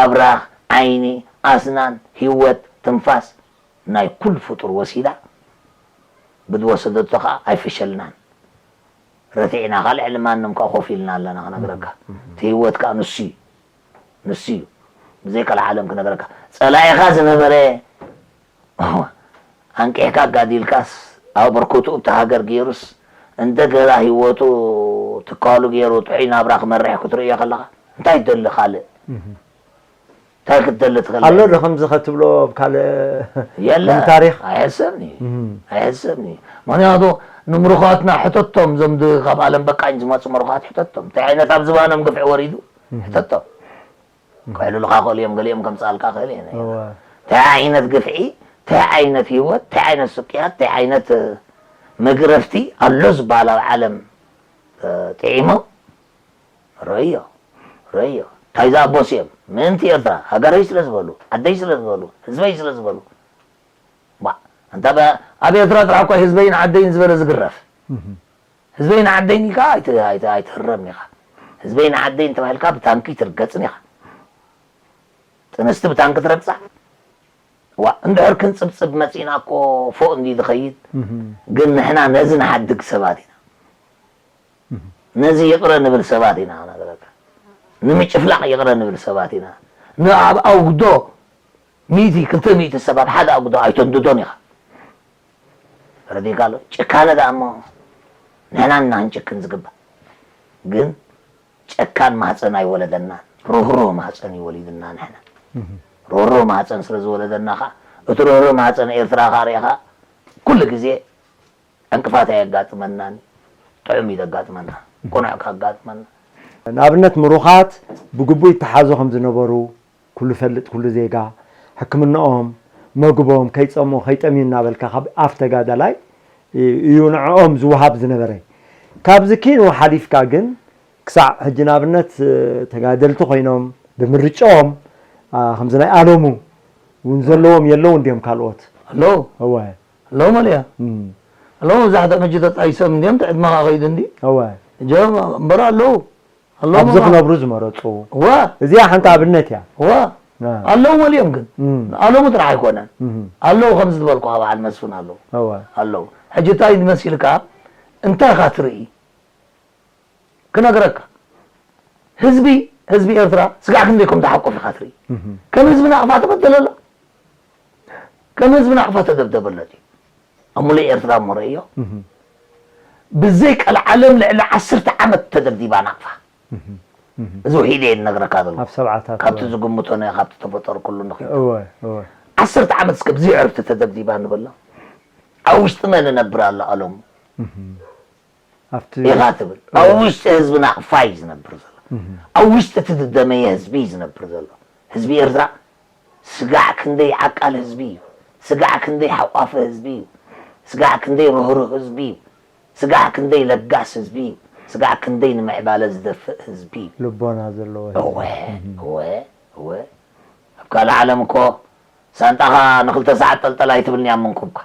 ኣብራኽ፣ ዓይኒ፣ ኣስናን፣ ህይወት፣ ትንፋስ ናይ ኩሉ ፍጡር ወሲዳ፣ ብዝወሰደቶ ከኣ ኣይፈሸልናን። ረቲዕና ከኣ ልዕሊ ማንም ከኣ ኮፍ ኢልና ኣለና ክነግረካ። እቲ ህይወት ከኣ ንሱ እዩ። ንሱ እዩ። ብዘይ ካልእ ዓለም ክነግረካ። ጸላኢኻ ዝነበረ፣ ኣንቂሕካ ኣጋዲልካስ፣ ኣበርክትኡ ኣብታ ሃገር ገይሩስ፣ እንደገና ህይወቱ ትካሉ ገይሩ ጥዑይ ናብራ ክመርሕ ክትርእዮ ከለኻ፣ እንታይ ትደሊ ካልእ? እንታይ ክትደሊ ትኽእል? ኣሎ ዶ ከምዚ ከትብሎ ኣብ ካልእ የለ። ከም ታሪኽ? ኣይሕሰብን እዩ። እም። ኣይሕሰብን እዩ። ምኽንያቱ ንምሩኻትና ሕተቶም፣ እዞም ድ-፣ ካብ ዓለም በቃኝ ዝመጹ ምሩኻት ሕተቶም። እንታይ ዓይነት ኣብ ዝባኖም ግፍዒ ወሪዱ? እም። ሕተቶም። ከዕልሉኻ ክኽእሉ እዮም፣ ገሊኦም ከምጽኣልካ ክኽእል እየ። እወ። እንታይ ዓይነት ግፍዒ፣ እንታይ ዓይነት ህይወት፣ እንታይ ዓይነት ስቅያት፣ እንታይ ዓይነት፣ እ፣ መግረፍቲ ኣሎ ዝበሃል ኣብ ዓለም፣ እ፣ ጥዒሞም? ረእዮ፣ ረእዮ። እንታይ ዝኣበሱ እዮም? ምእንቲ ኤርትራ፣ ሃገረይ ስለ ዝበሉ፣ ዓደይ ስለ ዝበሉ፣ ህዝበይ ስለ ዝበሉ። ባ፣ ኣንታ በ-፣ ኣብ ኤርትራ ጥራሕ እኳ ህዝበይን ዓደይን ዝበለ ዝግረፍ። እህ። ህዝበይን ዓደይን ኢልካ ኣይት-፣ ኣይት-፣ ኣይትህረምን ኢኻ። ህዝበይን ዓደይን ተባሂልካ ብታንኪ ትርገጽን ኢኻ። ጥንስቲ ብታንኪ ትረግጻ? ዋ፣ እንድሕር ክንጽብጽብ መጺእና እኮ ፎእ እንዲ ዝኸይድ። እህ። ግን ንሕና ነዚ ንሓድግ ሰባት ኢና። እህ። ነዚ ይቕረ ንብል ሰባት ኢና፣ ክነግረካ። ንምጭፍላቕ ይቕረ ንብል ሰባት ኢና። ንኣብ ኣውግዶ ሚእቲ፣ ክልተ ሚእቲ ሰብ ኣብ ሓደ ኣጉዶ ኣይተንድዶን ኢኻ። ረዲእካ ኣሎ። ጭካነ ደኣ እሞ ንሕና ኢና ክንጭክን ዝግባእ። ግን ጨካን ማህፀን ኣይወለደናን። ርህሩህ ማህፀን እዩ ወሊድና ንሕና። እህ። ርህሩህ ማህፀን ስለ ዝወለደና ኸዓ፣ እቲ ርህሩህ ማህፀን ኤርትራ ኸዓ ርኢኻ፣ ኩሉ ግዜ ዕንቅፋት ኣየጋጥመናን። ጥዑም እዩ ዘጋጥመና። ቅኑዕ ከጋጥመና። ንኣብነት ምሩኻት ብግቡእ ይተሓዙ ከም ዝነበሩ፣ ኩሉ ፈልጥ፣ ኩሉ ዜጋ፣ ሕክምንኦም፣ መግቦም፣ ከይጸምኡ፣ ከይጠምዩ እናበልካ ካብ ኣፍ ተጋዳላይ እዩ ንዕኦም ዝወሃብ ዝነበረ። ካብዚ ኪኑ ሓሊፍካ ግን ክሳዕ ሕጂ ንኣብነት ተጋደልቲ ኮይኖም ብምርጫኦም፣ ኣ፣ ከምዚ ናይ ኣሎሙ እውን ዘለዎም የለውን ድዮም ካልኦት? ኣለዉ። እወ። ኣለዉ መሊያ። እም። ኣለዉ መብዛሕትኦም ሕጂ ተጣይሶም እንድዮም፣ ዕድመኻ ከይዱ እንዲ። እወ። እጆም እምበር ኣለዉ። ኣለዉ ኣብዚ መብዛሕትኦም ክነብሩ ዝመረጹ። እወ። እዚኣ ሓንቲ ኣብነት እያ። እወ። አ። ኣለዉ መሊኦም ግን። እም። ኣለዉ ጥራሕ ኣይኮነን። እም። ኣለዉ ከምዚ ዝበልኩኻ በዓል መስፍን ኣለዉ። እወ። ኣለዉ። ሕጂ እንታይ መሲልካ? እንታይ ኢኻ ትርኢ? ክነግረካ። ህዝቢ፣ ህዝቢ ኤርትራ ስጋዕ ክንደይ ከም ተሓቁፍ ኢኻ ትርኢ። እህ። ከም ህዝቢ ናቕፋ ተበደለ ኣሎ። ከም ህዝቢ ናቕፋ ተደብደበ ኣሎ ድዩ? ኣብ ሙሉእ ኤርትራ እሞ ረእዮ። እህ። ብዘይ ቀልዓለም ልዕሊ ዓሰርተ ዓመት ተደብዲባ ናቕፋ። እህ። እዚ ውሒደ እየ ዝነግረካ ዘሎ። ኣብ ሰብዓታት ካብቲ ዝግምቶ ናይ ካብቲ ተፈጠርኩሉ ንኽእል እወ እወ ዓሰርተ ዓመት እስከ ብዘይ ዕርፍቲ ተደብዲባ ንበላ። ኣብ ውሽጥና ንነብር ኣሎ ኣሎም ኣብቲ ኢኻ ትብል። ኣብ ውሽጢ ህዝብና ክፋይ ዝነብር ዘሎ ኣብ ውሽጢ እቲ ዝደመየ ህዝቢ እዩ ዝነብር ዘሎ። ህዝቢ ኤርትራ ስጋዕ ክንደይ ዓቃል ህዝቢ እዩ። ስጋዕ ክንደይ ሓቋፊ ህዝቢ እዩ። ስጋዕ ክንደይ ርህሩህ ህዝቢ እዩ። ስጋዕ ክንደይ ለጋስ ህዝቢ እዩ። ስጋዕ ክንደይ ንምዕባለ ዝደፍእ ህዝቢ እዩ። ልቦና ዘለዎ እወ እወ እወ ኣብ ካልእ ዓለም እኮ ሳንጣኻ ንክልተ ሰዓት ጠልጠል ኣይትብልን እያ ምንኩብካ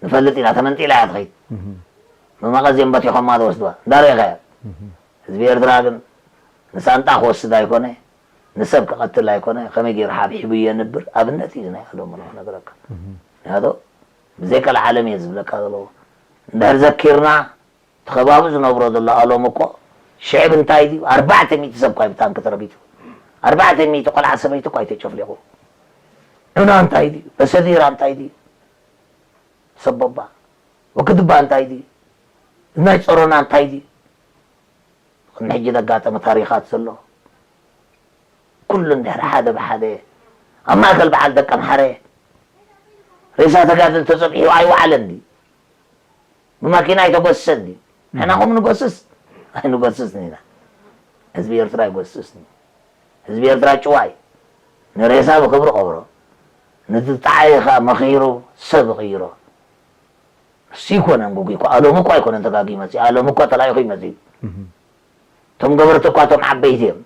ንፈልጥ ኢና። ተመንጢላ እያ ትኸይድ። መመቐዝዮም በቲኾማ ዝወስድዋ እንዳርኢኻዮ። ህዝቢ ኤርትራ ግን ንሳንጣ ክወስድ ኣይኮነ ንሰብ ክቐትል ኣይኮነ ከመይ ገይሩ ሓብሒቡ የንብር ኣብነት እዩ ናይ ኣሎም ክነግረካ። ምክንያቱ ብዘይ ቀልዓለም እየ ዝብለካ ዘለዎ። እንድሕር ዘኪርና እቲ ከባቢ ዝነብሮ ዘሎ ኣሎም እኮ ሽዕብ እንታይ ድዩ ኣርባዕተ ሚእቲ ሰብ እኳ ብታንኪ ተረቢቱ። ኣርባዕተ ሚእቲ ቆልዓ ሰበይቲ እኳ ተጨፍሊቑ። ዑና እንታይ ድዩ በሰዲራ እንታይ ድዩ ሰቦባ ወክድባ እንታይ ድዩ ናይ ጸሮና እንታይ ድዩ ቅድሚ ሕጂ ዘጋጠመ ታሪኻት ዘሎ ኩሉ እንድሕር ሓደ ብሓደ ኣብ ማእከል በዓል ደቀምሓረ ሬሳ ተጋድል ተጸብሒቡ ኣይወዓለን ድዩ? ብማኪና ኣይተጎስሰን ድዩ? ንሕና ከም ንጎስስ ኣይንጎስስን ኢና። ህዝቢ ኤርትራ ኣይጎስስን እዩ። ህዝቢ ኤርትራ ጭዋ እዩ። ንሬሳ ብክብሪ ቀብሮ፣ ንዝጠዓየ ከኣ መኺሩ ሰብ ይቕይሮ። እሱ ይኮነን ጉጉይ እኮ ኣሎም እኮ ኣይኮነን ተጋጊ መፅእ ኣሎም እኮ ተላኢኹ ይመፅእ እዩ። እቶም ገበርቲ እኳ እቶም ዓበይቲ እዮም።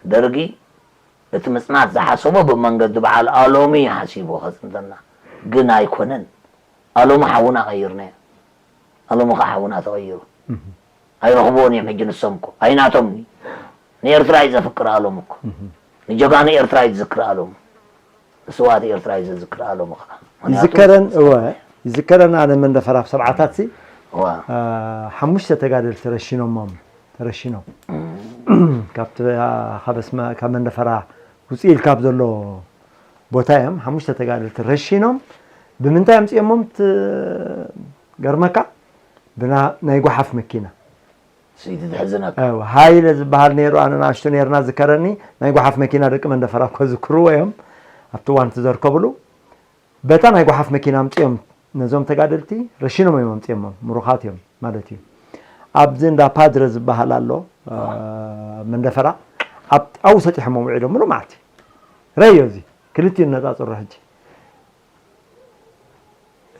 ደርጊ እቲ ምፅናት ዝሓሰቦ ብመንገዲ በዓል ኣሎሚ ሓሲቡ ከፅንተና ግን ኣይኮነን። ኣሎሚ ሓውና ቀይርናዮ። ኣሎሚ ከዓ ሓውና ተቐይሩ ኣይረኽብዎን እዮም ሕጂ ንሶም እኮ ኣይናቶም ንኤርትራ እዩ ዘፍቅር ኣሎም እኮ ንጀጋኑ ኤርትራ እዩ ዝዝክር ኣሎም ንስዋት ኤርትራ እዩ ዘዝክር ኣሎም ከዓ ይዝከረን እወ ይዝከረን ኣነ መንደፈራ ኣብ ሰብዓታት ሲ ሓሙሽተ ተጋደልቲ ረሺኖሞም ተረሺኖም ካብቲ ካብ መንደፈራ ውፅእ ኢልካ ኣብ ዘሎ ቦታ እዮም ሓሙሽተ ተጋደልቲ ረሺኖም ብምንታይ ኣምፅኦሞም ትገርመካ ብና ናይ ጓሓፍ መኪና ስይቲ ትሕዝነካ ሃይለ ዝበሃል ነይሩ ኣነ ንኣሽቱ ነይርና ዝከረኒ ናይ ጓሓፍ መኪና ደቂ መንደፈራ እኮ ዝክርዎ እዮም ኣብቲ ዋን ትዘርከብሉ በታ ናይ ጓሓፍ መኪና ኣምፅኦም ነዞም ተጋደልቲ ረሺኖም እዮም ኣምፅኦሞም ምሩኻት እዮም ማለት እዩ ኣብዚ እንዳ ፓድረ ዝበሃል ኣሎ መንደፈራ ኣብኡ ሰጢሖም ውዒሎም ምሉእ መዓልቲ ረዮ እዚ ክልቲኡ ነፃፅሮ ሕጂ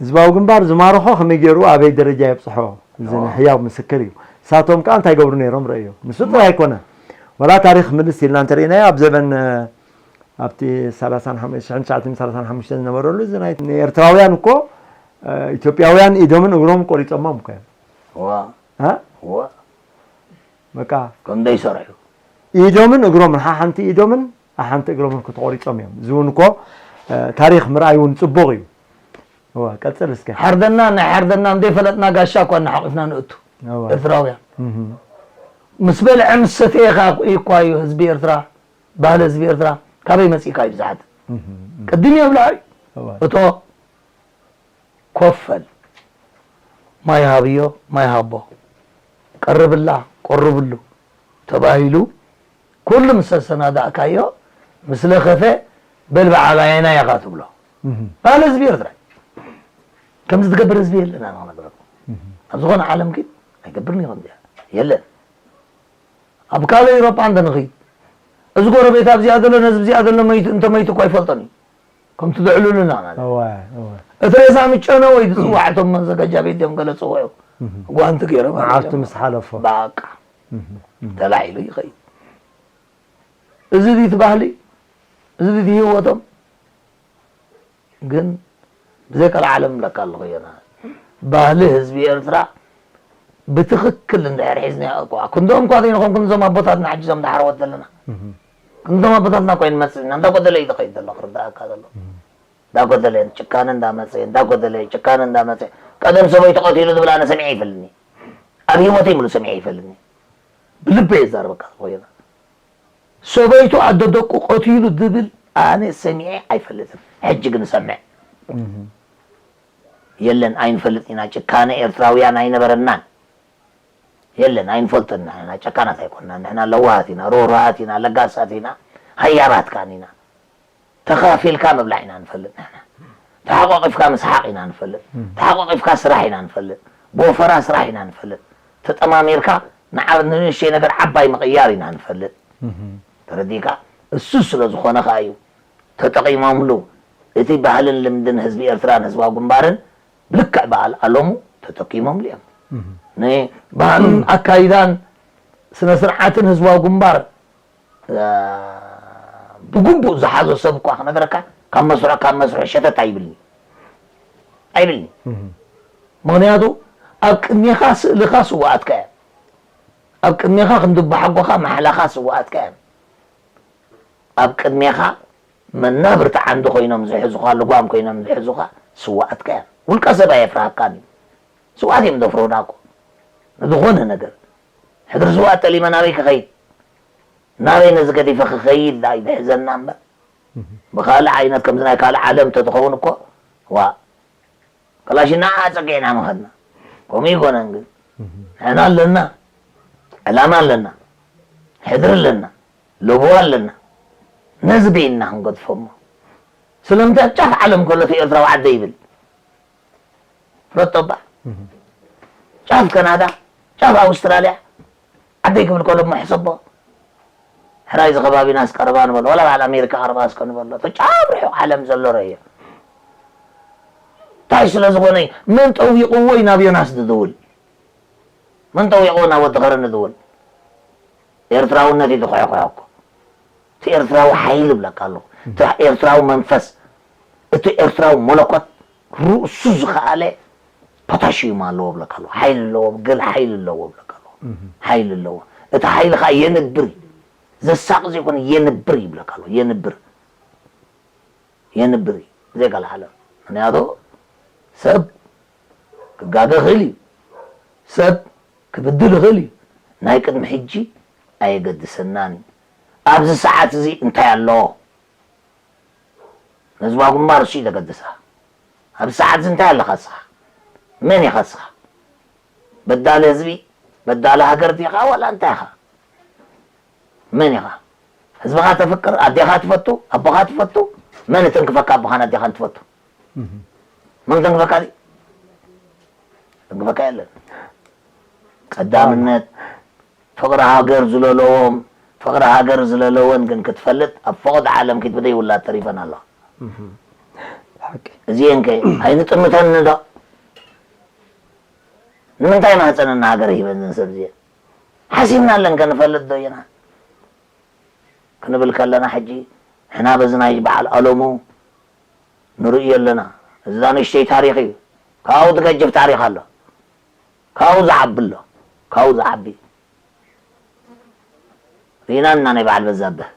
ህዝባዊ ግንባር ዝማርኾ ከመይ ገይሩ ኣበይ ደረጃ የብፅሖ እዚ ናይ ህያው ምስክር እዩ ንሳቶም ከዓ እንታይ ገብሩ ነይሮም ረእዮ ንሱ ጥራይ ኣይኮነ ወላ ታሪክ ምልስ ኢልና እንተርእናዮ ኣብ ዘበን ኣብቲ ሰላሳን ሓሙሽተን ዝነበረሉ እዚ ናይ ኤርትራውያን እኮ ኢትዮጵያውያን ኢዶምን እግሮም ቆሪፆሞም እኮ እዮም ዋ እ? ዋ በቃ ከም ዘይሰርሑ ኢዶምን እግሮምን ሓሓንቲ ኢዶምን ሓሓንቲ እግሮምን ክተቆሪፆም እዮም እዚ እውን እኮ እ፣ ታሪክ ምርኣይ እውን ፅቡቅ እዩ እወ ቀፅል እስከ ሓርደና ናይ ሓርደና ዘይፈለጥና ጋሻ እኳ እናሓቂፍና ንእቱ እወ ኤርትራውያን እህ፣ ምስ በልዐ ምስ ሰተየ እኳ እዩ ህዝቢ ኤርትራ ባህሊ ህዝቢ ኤርትራ ካበይ መፂእካ እዩ ብዙሓት እህ፣ ቅድም እዮም ብልዓል እወ እቶ ኮፍ በል ማይ ሃብዮ ማይ ሃቦ ቀርብላ ቀርብሉ ተባሂሉ ኩሉ ምስ ኣሰናዳእካዮ ምስ ለኸፈ በል በዓል ኣየናይ ኢኻ ትብሎ እህ፣ ባህሊ ህዝቢ ኤርትራ እዩ። ከምዚ ትገብር ህዝቢ የለን ኣነ ክነግረኩም ኣብ ዝኾነ ዓለም ግን ኣይገብርን እዩ ከምዚኣ የለን ኣብ ካልእ ኤውሮጳ እንተ ንኽይድ እዚ ጎረቤት ኣብዚኣ ዘሎ ነዚ ብዚኣ ዘሎ መይቱ እንተ መይቱ እኳ ኣይፈልጦን እዩ ከምቲ ዘዕልሉና ማለት እወ እወ እቲ ሬሳ ምጨነ ወይ ዝፅዋዕ እቶም መዘጋጃ ቤት ድዮም ገለ ፅውዑ ጓንቲ ገይሮም መዓልቱ ምስ ሓለፎ በቃ ተላዒሉ ይኸይድ እዚ ድዩ እቲ ባህሊ እዚ ድዩ እቲ ህይወቶም ግን ብዘይ ቀልዓለም እብለካ ኣለኹ ዮናስ ባህሊ ህዝቢ ኤርትራ ብትኽክል እንድሕር ሒዝናዮ እኳ ክንድኦም እኳ ዘይንኾን ክንዞም ኣቦታትና ሕጂ ዞም ዳሕረወት ዘለና ክንዶም ኣቦታትና እኳ ይንመፅእ ኢና እንዳጎደለ እዩ ዝኸይድ ዘሎ ክርዳእካ ዘሎ እንዳጎደለ ጭካነ እንዳመፀ እንዳጎደለ ጭካነ እንዳመፀ ቀደም ሰበይቱ ቀቲሉ ዝብል ኣነ ሰሚዐ ይፈልኒ ኣብ ህይወተይ ሙሉ ሰሚዐ ይፈልኒ ብልበ የዛርበካ ዝኾ ዮናስ ሰበይቱ ኣዶ ደቁ ቀቲሉ ዝብል ኣነ ሰሚዐ ኣይፈልጥን ሕጂ ግን እሰምዕ የለን ኣይንፈልጥ ኢና ጭካነ ኤርትራውያን ኣይነበረናን የለን፣ ኣይንፈልጥን። ንሕና ጨካናት ኣይኮንና። ንሕና ለዋሃት ኢና፣ ርህሩሃት ኢና፣ ለጋሳት ኢና፣ ሃያባት ከኣን ኢና። ተኻፊልካ ምብላዕ ኢና ንፈልጥ ንሕና። ተሓቋቒፍካ ምስሓቕ ኢና ንፈልጥ። ተሓቋቒፍካ ስራሕ ኢና ንፈልጥ። ብወፈራ ስራሕ ኢና ንፈልጥ። ተጠማሚርካ ንዓ-፣ ንንእሽተይ ነገር ዓባይ ምቕያር ኢና ንፈልጥ። ተረዲእካ? እሱ ስለ ዝኾነ ከኣ እዩ ተጠቒሞምሉ። እቲ ባህልን ልምድን ህዝቢ ኤርትራን ህዝባዊ ግንባርን ብልክዕ በዓል ኣሎሙ ተጠቂሞምሉ እዮም። ንባህልን ኣካይዳን ስነ ስርዓትን ህዝባዊ ግንባር እ፣ ብግቡእ ዝሓዞ ሰብ እኳ ክነግረካ፣ ካብ መስርሑ፣ ካብ መስርሑ ሸተት ኣይብልኒ። ኣይብልኒ። ምኽንያቱ ኣብ ቅድሜኻ ስእልኻ ስውኣትካ እዮም። ኣብ ቅድሜኻ ክንዲ ኣቦሓጎኻ ማሕላኻ ስውኣትካ እዮም። ኣብ ቅድሜኻ መናብርቲ ዓንዲ ኮይኖም ዝሕዙኻ፣ ልጓም ኮይኖም ዝሕዙኻ ስውኣትካ እዮም። ውልቀ ሰብ ኣየፍርሃካን እዩ። ስውኣት እዮም ዘፍርሁና እኮ። ንዝኾነ ነገር። ሕድሪ ስውኣት ጠሊመ ናበይ ክኸይድ? ናበይ ነዚ ገዲፈ ክኸይድ ኢልና እዩ ዝሕዘና እምበር። ብኻልእ ዓይነት ከምዚ ናይ ካልእ ዓለም ተትኸውን እኮ፣ ዋእ፣ ክላሽና ኣጸጊዕና ምኸድና። ከምኡ ኣይኮነን ግን። ንሕና ኣለና፣ ዕላማ ኣለና፣ ሕድሪ ኣለና፣ ለበዋ ኣለና። ነዚ በይንና ክንገድፎ እሞ። ስለምንታይ ኣብ ጫፍ ዓለም ከሎ እቲ ኤርትራዊ ዓደይ ይብል? ፍለጦ እባ። ጫፍ ካናዳ፣ ጫፍ ኣውስትራልያ፣ ዓደይ ክብል ከሎ እሞ ሕሰቦ። ሕራይ እዚ ከባቢናስ ቀረባ ንበሎ፣ ዋላ በዓል ኣሜሪካ ቀረባ እስከ ንበሎ። እቲ ጫፍ ርሑቕ ዓለም ዘሎ ረእዮ። እንታይ ስለ ዝኾነ እዩ? መን ጠዊቕዎ እዩ ናብ ዮናስ ዝድውል? መን ጠዊቕዎ ናብ ወዲ ኸረን ዝድውል? ኤርትራውነት እዩ ዝኹሕኩሖ እኮ። እቲ ኤርትራዊ ሓይሊ እብለካ ኣለኹ። እቲ ኤርትራዊ መንፈስ፣ እቲ ኤርትራዊ መለኮት ርእሱ ዝኸኣለ ፖታሽዩም ኣለዎ እብለካ ኣለኹ። ሓይሊ ኣለዎ፣ ገለ ሓይሊ ኣለዎ እብለካ ኣለኹ። ሓይሊ ኣለዎ። እቲ ሓይሊ ኸኣ የንብር እዩ። ዘሳቕ ዘይኮነ የንብር እዩ እብለካ ኣለኹ። የንብር። የንብር እዩ። ብዘይ ካልእ ዓለም። ምኽንያቱ ሰብ ክጋገ ይኽእል እዩ። ሰብ ክብድል ይኽእል እዩ። ናይ ቅድሚ ሕጂ ኣየገድሰናን እዩ። ኣብዚ ሰዓት እዚ እንታይ ኣሎ? ንህዝባዊ ግንባር እሱ እዩ ዘገድሳ። ኣብዚ ሰዓት እዚ እንታይ ኣለኻ እስኻ? መን ኢኻ እስኻ? በዳሊ ህዝቢ፣ በዳሊ ሃገር ዲኻ ዋላ እንታይ ኢኻ? መን ኢኻ? ህዝብኻ ተፍቅር፣ ኣዴኻ ትፈቱ፣ ኣቦኻ ትፈቱ? መን ይትንክፈካ ኣቦኻን ኣዴኻን ትፈቱ? መን ትንክፈካ ድዩ? ትንክፈካ የለን። ቀዳምነት ፍቕሪ ሃገር ዝለለዎም፣ ፍቕሪ ሃገር ዝለለወን ግን ክትፈልጥ ኣብ ፈቐዶ ዓለም ኪድ ብደይ ውላድ ተሪፈን ኣለዋ። ሓቂ። እዚኤን ከ ኣይንጥምተን ዶ? ንምንታይ ማህፀነን ንሃገር ሂበን እዘን ሰብ እዚኤን? ሓሲብናለን ከ ንፈልጥ ዶ ኢና? ክንብል ከለና ሕጂ ንሕና በዚ ናይ በዓል ኣሎሙ ንርእዮ ኣለና። እዛ ንእሽተይ ታሪኽ እዩ። ካብኡ ትገጅፍ ታሪኽ ኣሎ። ካብኡ ዝዓቢ ኣሎ። ካብኡ ዝዓቢ። ርኢና እና ናይ በዓል በዛብህ።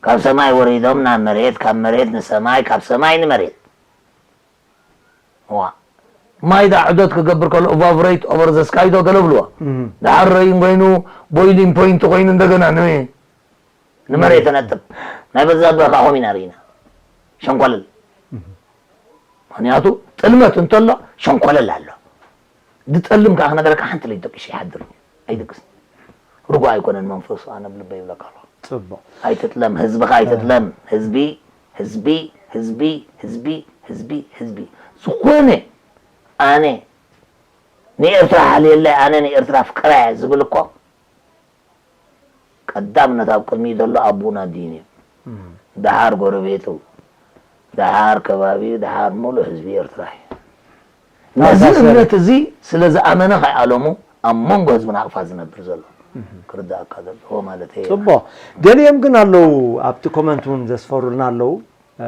ካብ ሰማይ ወሪዶም ናብ መሬት፣ ካብ መሬት ንሰማይ፣ ካብ ሰማይ ንመሬት። ዋ። ማይ ዳ ዑደት ክገብር ከሎ evaporate over the sky ዶ ገለ ብልዎ። እም። ደሓር ረይን ኮይኑ boiling point ኮይኑ እንደገና ን-፣ ንመሬት ተነጥብ። ናይ በዛብህ ከዓ ኾም ኢና ርኢና። ሸንኮለል። ምኽንያቱ ጥልመት እንተሎ ሸንኮለል ኣሎ። ዝጠልም ከዓ ክነገረካ ሓንቲ ለይቲ ደቂሱ ይሓድር። ኣይድቅስን። ርጉእ ኣይኮነን መንፈሱ፣ ኣነ ብልበይ ይብለካ ኣለኹ። ጽቡቕ። ኣይትጥለም፣ ህዝብኻ ኣይትጥለም። ህዝቢ፣ ህዝቢ፣ ህዝቢ፣ ህዝቢ፣ ህዝቢ፣ ህዝቢ። ዝኾነ ኣነ ንኤርትራ ሓልየለይ፣ ኣነ ንኤርትራ ፍቅራ እየ ዝብል እኮ ቀዳምነት ኣብ ቅድሚኡ ዘሎ ኣቦና ዲን እዩ። እም። ደሓር ጎረቤቱ፣ ደሓር ከባቢኡ፣ ደሓር ሙሉእ ህዝቢ ኤርትራ እዩ። ነዚ መሳሰሪ። እምነት እዚ ስለ ዝኣመነ ከይኣለሙ ኣብ መንጎ ህዝቢ ናቕፋ ዝነብር ዘሎ እም። ክርዳእካ ዘለዎ ማለት እዩ። ጽቡቕ። ገሊኦም ግን ኣለዉ፣ ኣብቲ ኮመንት እውን ዘስፈሩልና ኣለዉ። እ፣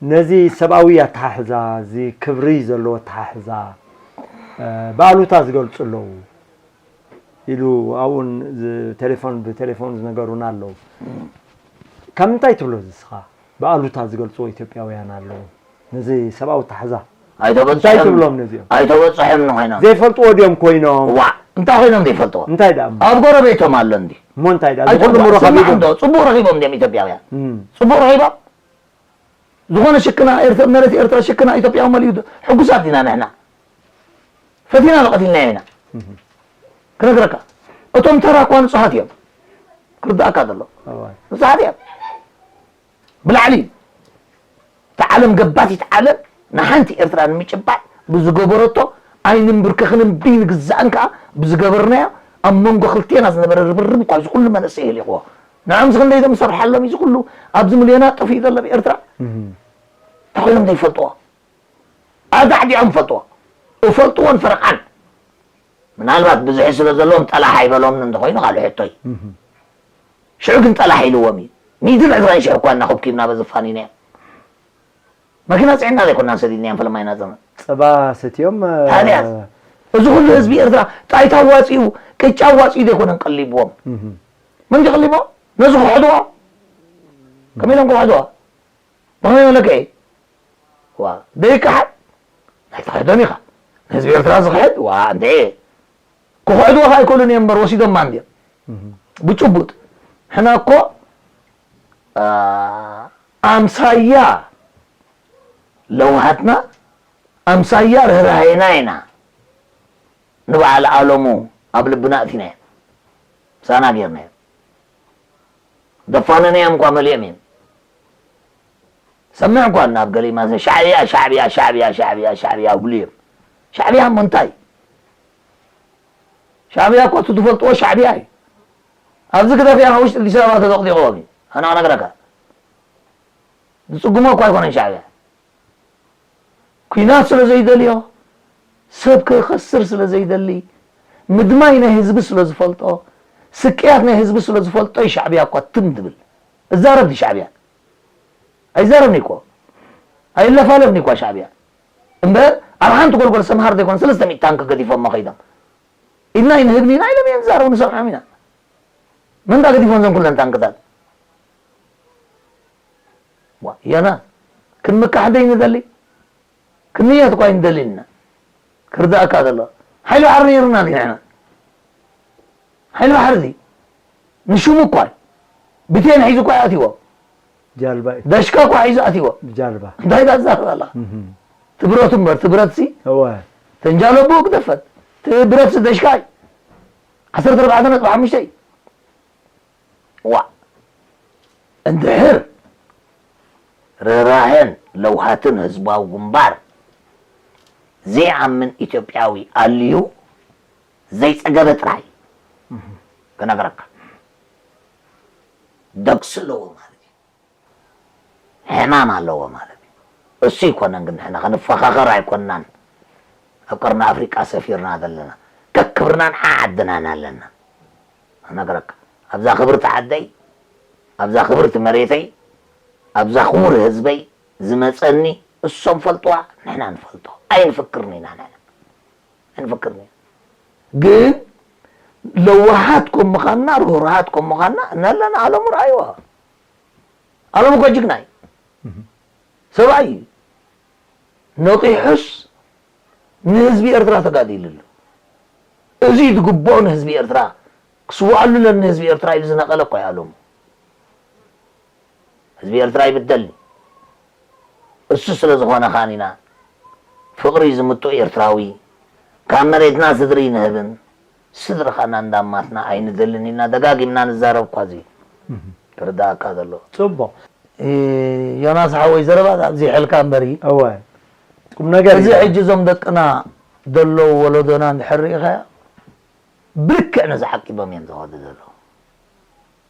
ነዚ ሰብኣዊ ኣተሓሕዛ፣ እዚ ክብሪ ዘለዎ ኣተሓሕዛ፣ እ፣ ብኣሉታ ዝገልጹ ኣለዉ ኢሉ ኣብኡን ዝ-፣ ቴሌፎን፣ ብቴሌፎን ዝነገሩና ኣለዉ። ካብ ምንታይ ትብሎ እዚ እስኻ? ብኣሉታ ዝገልጽዎ ኢትዮጵያውያን ኣለዉ። ነዚ ሰብኣዊ ኣተሓሕዛ ኣይተበጽሖም። እንታይ ትብሎም ነዚኦም? ኣይተበጽሖም ንኾይኖም። ዘይፈልጥዎ ድዮም ኮይኖም? ዋዕ፣ እንታይ ኮይኖም ዘይፈልጥዎ? እንታይ ደኣ እሞ? ኣብ ጎረቤቶም ኣሎ እንዲ። እሞ እንታይ ደኣ? ዝኾነ ኣይተበጽሖም። ምሩኽ ስማዕ ኣቢሉ? እንዶ፣ ጽቡቕ ረኺቦም ድዮም ኢትዮጵያውያን? እም። ጽቡቕ ረኺቦም? ዝኾነ ሽክና ኤርትራ፣ መሬት ኤርትራ ሽክና ኢትዮጵያዊ መሊኡ ዶ? ሕጉሳት ዲና ንሕና? ፈቲና ዶ ቀቲልናዮ ኢና? እህ። ክነግረካ፣ እቶም ተራ እኳ ንጹሃት እዮም። ክርዳእካ ዘሎ። እዋይ። ንጹሃት እዮም። ብላዕሊ፣ እቲ ዓለም፣ ገባቲት ዓለም ንሓንቲ ኤርትራ ንምጭባጥ ብዝገበረቶ፣ ኣይንንብርከኽን፣ እምቢ ንግዛእን ከኣ ብዝገበርናዮ፣ ኣብ መንጎ ክልቴና ዝነበረ ርብርብ እኳ እዚ ኩሉ መንእሰይ የህሊኽዎ። ንዖም ክንደይ እዮም ዝሰርሓሎም፣ እዚ ኩሉ ኣብዚ ሚልዮናት ጠፊኡ ዘሎ ኣብ ኤርትራ? እህ። እንታይ ኮይኖም ዘይፈልጥዎ? ኣዳዕዲዖም ፈልጥዎ። እፈልጥዎን ፈረቓን። ምናልባት ብዙሒ ስለ ዘለዎም ጠላሕ ኣይበሎምን እንተኾይኑ ካልእ ሕቶይ። እህ። ሽዑ ግን ጠላሕ ኢልዎም እዩ። ሚእትን ዕስራን ሽሕ እኳ እናኹብኪብና በዚ ፋኒናዮ። መኪና ጽዒንና ዘይኮናን ሰዲድናዮም ፈለማ ኢና ዘመን። ጸባ ሰትዮም፣ እ፣ ታዲያስ? እዚ ኩሉ ህዝቢ ኤርትራ ጣይታ ኣዋጺኡ፣ ቅጫ ኣዋጺኡ ዘይኮነን ቀሊብዎም። እህ። መን ድዩ ቀሊብዎም? ነዚ ክሕድዎ? ከመይ ኢሎም ክሕድዎ? ብኸመይ መለክዒ? ዋ፣ ደይከሓድ? ኣይትኽሕዶን ኢኻ። ንህዝቢ ኤርትራ ዝኽሕድ? ዋ፣ እንዴ! ክኽሕድዎ ኸኣ ኣይክእሉን እዮም እምበር፣ ወሲዶማ እንድዮም። እህ። ብጭቡጥ። ሕና እኮ፣ አ፣ ኣምሳያ ለውሃትና፣ ኣምሳያ ርህራሄና ኢና። ንበዓል ኣለሙ ኣብ ልብና ኣእቲናዮ። ምሳና ጌርናዮ። ደፋንናዮም እኳ መሊኦም እዮም። ሰምዕ እኳ ናብ ገሊማ ሻዕብያ፣ ሻዕብያ፣ ሻዕብያ፣ ሻዕብያ፣ ሻዕብያ ይብሉ እዮም። ሻዕብያ እሞ እንታይ? ሻዕብያ እኮ እቲ ትፈልጥዎ ሻዕብያ እዩ። ኣብዚ ግደፍያ ውሽጢ ኣዲስ ኣበባ ተዘቕዚቕዎም እዩ። ኣነ ክነግረካ። ዝጽግሞ እኳ ኣይኮነን ሻዕብያ። ኲናት ስለ ዘይደልዮ፣ ሰብ ክኸስር ስለ ዘይደሊ፣ ምድማይ ናይ ህዝቢ ስለ ዝፈልጦ፣ ስቅያት ናይ ህዝቢ ስለ ዝፈልጦ እዩ ሻዕብያ እኳ ትም ዝብል። እዛረብ ድዩ ሻዕብያ? ኣይዛረብን እኮ። ኣይለፋለፍን እኳ ሻዕብያ። እምበር ኣብ ሓንቲ ጎልጎል ሰምሃር ዘይኮነ ሰለስተ ሚእቲ ታንክ ገዲፎሞ ከይዶም። ኢልና ኣይንህብን ኢና ኢሎም እዮም ዝዛረቡ፣ ንሰምዖም ኢና። መን ደኣ ገዲፎም እዞም ኩለን ታንክታት? ዋ፣ ዮናስ፣ ክንምካሕ ደይ ንደሊ? ክንየት እኳ ኣይንደልን ኢና። ክርዳእካ ዘሎ። ሓይሊ ባሕሪ ነይሩና ድዩ ንሕና? ሓይሊ ባሕሪ እዚ ንሽሙ እኳ እዩ። ብቴን ሒዙ እኳ እዩ ኣትይዎ። ጃልባ እዩ። ደሽካ እኳ ሒዙ ኣትይዎ። ጃልባ። እንታይ ትዛረብ ኣለኻ? እህ። እቲ ብረቱ እምበር፣ እቲ ብረትሲ እወ። ተንጃሎ ብኡ ግደፈት። እቲ ብረትሲ ደሽካ እዩ። ዓሰርተ ኣርባዕተ ነጥቢ ሓሙሽተ እዩ። ዋእ! እንድሕር ርህራሄን ለውሃትን ህዝባዊ ግንባር ዘይኣምን ኢትዮጵያዊ ኣልዩ ዘይጸገበ ጥራይ ክነግረካ። ደግሲ ኣለዎ ማለት እዩ። ሕማም ኣለዎ ማለት እዩ። እሱ ኣይኮነን ግን ንሕና ክንፈኻኸር ኣይኮንናን ኣብ ቀርኒ ኣፍሪቃ ሰፊርና ዘለና። ከክብርናን ዓዓድናን ኣለና። እነግረካ፣ ኣብዛ ክብርቲ ዓደይ፣ ኣብዛ ክብርቲ መሬተይ፣ ኣብዛ ክቡር ህዝበይ ዝመጸኒ እሶም ፈልጥዋ፣ ንሕና ንፈልጦ። ኣይንፍክርን ኢና ንሕና። ኣይንፍክርን ኢና። ግን ለዋሃት ከም ምዃንና፣ ርህሩሃት ከም ምዃንና፣ ነለና ኣለሙ ረኣይዋ። ኣለሙ እኮ ጅግና እዩ። እህ። ሰብኣይ እዩ። ነቒሑስ ንህዝቢ ኤርትራ ተጋዲሉ ኣሎ። እዚ ዝግብኦ ንህዝቢ ኤርትራ፣ ክስውኣሉ ኣለኒ ንህዝቢ ኤርትራ ኢሉ ዝነቐለ እኮ እዩ ኣለሙ። ህዝቢ ኤርትራ ይብደል። እሱ ስለ ዝኾነ ኻን ኢና ፍቕሪ ዝምጥኡ ኤርትራዊ፣ ካብ መሬትና ስድሪ ይንህብን፣ ስድሪ ኻና እንዳማትና ኣይንደልን ኢልና ደጋጊምና ንዛረብ እኳ እዚ እህ። ክርዳእካ ዘሎ። ጽቡቕ። እ፣ ዮናስ ሓወይ፣ ዘረባ ኣብዚሐልካ እምበሪ። እወ። ቁም ነገር እዚ እዩ። ሕጂ እዞም ደቅና ዘለዉ ወለዶና እንድሕር ርኢኻዮ፣ ብልክዕ ነዚ ዓቂቦም እዮም ዝኸዱ ዘለዉ።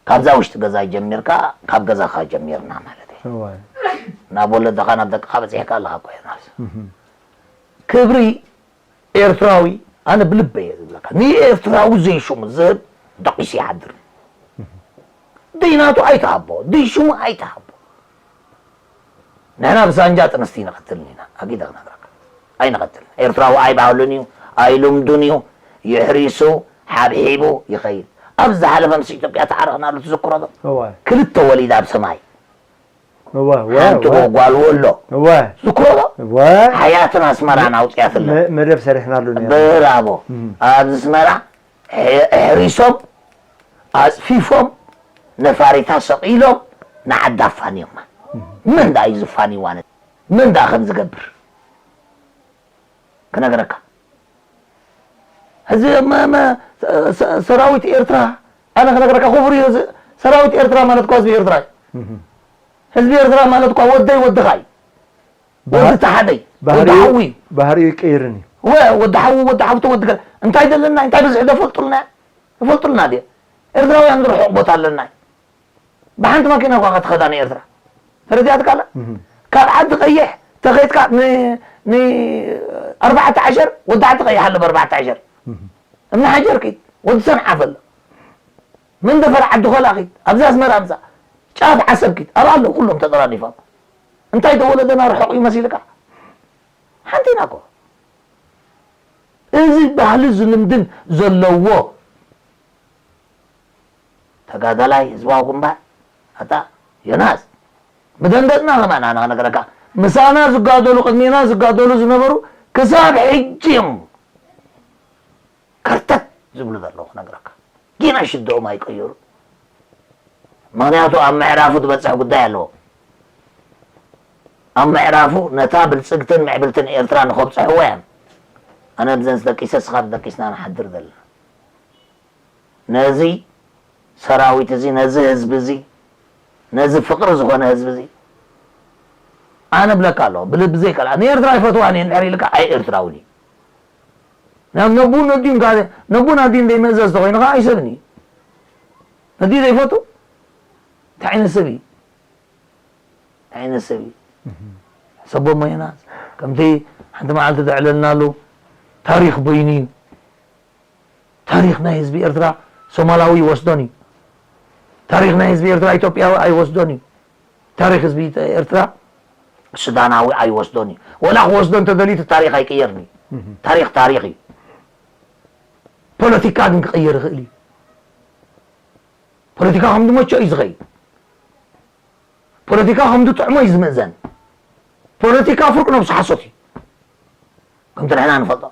ካብዛ ውሽጢ ገዛ ጀሚርካ፣ ካብ ገዛኻ ጀሚርና ማለት እዩ። እወ። ናብ ወለድኻ፣ ናብ ደቅኻ በጺሕካ ኣለኻ እኮ ዮናስ። እህ። ክብሪ ኤርትራዊ፣ ኣነ ብልበይ እየ ዝብለካ፣ ንኤርትራዊ ዘይሽሙ ዝህብ ደቂሱ ይሓድር። ደይ ናቱ ኣይትሃቦ፣ ደይ ሽሙ ኣይትሃቦ። ንሕና ብሳንጃ ጥንስቲ ኣይንቐትልን ኢና፣ ኣጊደ ክነግረካ። ኣይንቐትልን። ኤርትራዊ ኣይባህሉን እዩ፣ ኣይልምዱን እዩ። የሕሪሱ፣ ሓብሒቡ ይኸይድ። ኣብ ዝሓለፈ ምስ ኢትዮጵያ ተዓረቕናሉ ትዝክሮ ዶ? እወ። ክልተ ወሊዳ ኣብ ሰማይ። እወ፣ እወ፣ ሓንቲ እወ። ጓል ወሎ። እወ። ዝክሮ ዶ? እወ። ሓያትን ኣስመራን ኣውጽያትለን። መ-፣ መደብ ሰሪሕናሉ ነይርና። ብራቮ። እም። ኣብዚ ኣስመራ ሕ-፣ ኣሕሪሶም፣ ኣጽፊፎም፣ ነፋሪታ ሰቒሎም ንዓዲ ኣፋንዮማ። እም። መን ደኣ እዩ ዝፋንይዋ ነ-፣ መን ደኣ ከም ዝገብር? ክነግረካ። እዚ መ- መ- ሰ- ሰራዊት ኤርትራ ኣነ ክነግረካ ክቡር እዩ። እዚ ሰራዊት ኤርትራ ማለት እኳ ህዝቢ ኤርትራ እዩ። ህዝቢ ኤርትራ ማለት እኳ ወደይ ወድኻ እዩ። ወዲ ተሓደይ ወዲ ሓዊ ባህሪኡ ይቀይርን እዩ። ወ- ወዲ ሓዊ ወዲ ሓብቶ ወዲ ገ እንታይ ዘለና እንታይ ብዝሒ ዶ ፈልጡልና ፈልጡልና ድየ ኤርትራውያን ርሑቕ ቦታ ኣለና። ብሓንቲ ማኪና እኳ ክትኸዳ ንኤርትራ ተረዲኣትካ ኣላ። ካብ ዓዲ ቀይሕ ተኸይድካ ንኣርባዕተ ዓሸር ወዲ ዓዲ ቀይሕ ኣሎ ብኣርባዕተ ዓሸር እምኒ ሓጀር ኪድ ወዲ ሰንዓፈ ኣሎ መንደፈር ዓዲ ኾላ ኪድ ኣብዚ ኣስመራ ምፃ ጫፍ ዓሰብ ኪድ ኣብ ኣለዉ ኩሎም ተጠራኒፎም እንታይ ተወለደና ርሑቕ እዩ መሲልካ ሓንቲ ኢና እኮ እዚ ባህሊ ዝልምድን ዘለዎ ተጋዳላይ ህዝባዊ ግንባር ኣታ ዮናስ ምደንገጽና ከማን ኣነ ክነግረካ ምሳና ዝጋደሉ ቅድሜና ዝጋደሉ ዝነበሩ ክሳብ ሕጂ እዮም ከርተት ዝብሉ ዘለዉ ክነግረካ ጊና ሽድኦም ኣይቀየሩ ምክንያቱ ኣብ ምዕራፉ ትበፅሕ ጉዳይ ኣለዎ ኣብ ምዕራፉ ነታ ብልፅግትን ምዕብልትን ኤርትራ ንኸብፅሕዎ እዮም ኣነ ብዘን ዝደቂሰ ስኻ ደቂስና ንሓድር ዘለና ነዚ ሰራዊት እዚ ነዚ ህዝቢ እዚ ነዚ ፍቅሪ ዝኾነ ህዝቢ እዚ ኣነ ብለካ ኣለኹ ብልቢ ዘይከልኣ ንኤርትራ ይፈትዋን እየ እንድሕር ኢልካ ኣይ ኤርትራውን እዩ ናብ ነቡ ነዲን ካለ ነቡ ናዲን ዘይምእዘዝ ተኮይኑ ከዓ ኣይሰብን እዩ ነዲ ዘይፈቱ እንታይ ዓይነት ሰብ እዩ እንታይ ዓይነት ሰብ እዩ ሰቦ ሞየናስ ከምቲ ሓንቲ መዓልቲ ዘዕለልናሉ ታሪክ በይኑ እዩ ታሪኽ ናይ ህዝቢ ኤርትራ ሶማላዊ ይወስዶን እዩ። ታሪኽ ናይ ህዝቢ ኤርትራ ኢትዮጵያዊ ኣይወስዶን እዩ። ታሪኽ ህዝቢ ኤርትራ ሱዳናዊ ኣይወስዶን እዩ። ወላ ክወስዶ እንተደልዩ እቲ ታሪኽ ኣይቅየርን እዩ። ታሪኽ ታሪኽ እዩ። ፖለቲካ ግን ክቕየር ይኽእል እዩ። ፖለቲካ ከም ዝመቸ እዩ ዝኸይድ። ፖለቲካ ከም ዝጥዕሞ እዩ ዝምእዘን። ፖለቲካ ፍርቂ ነብሱ ሓሶት እዩ። ከምቲ ንሕና ንፈልጦ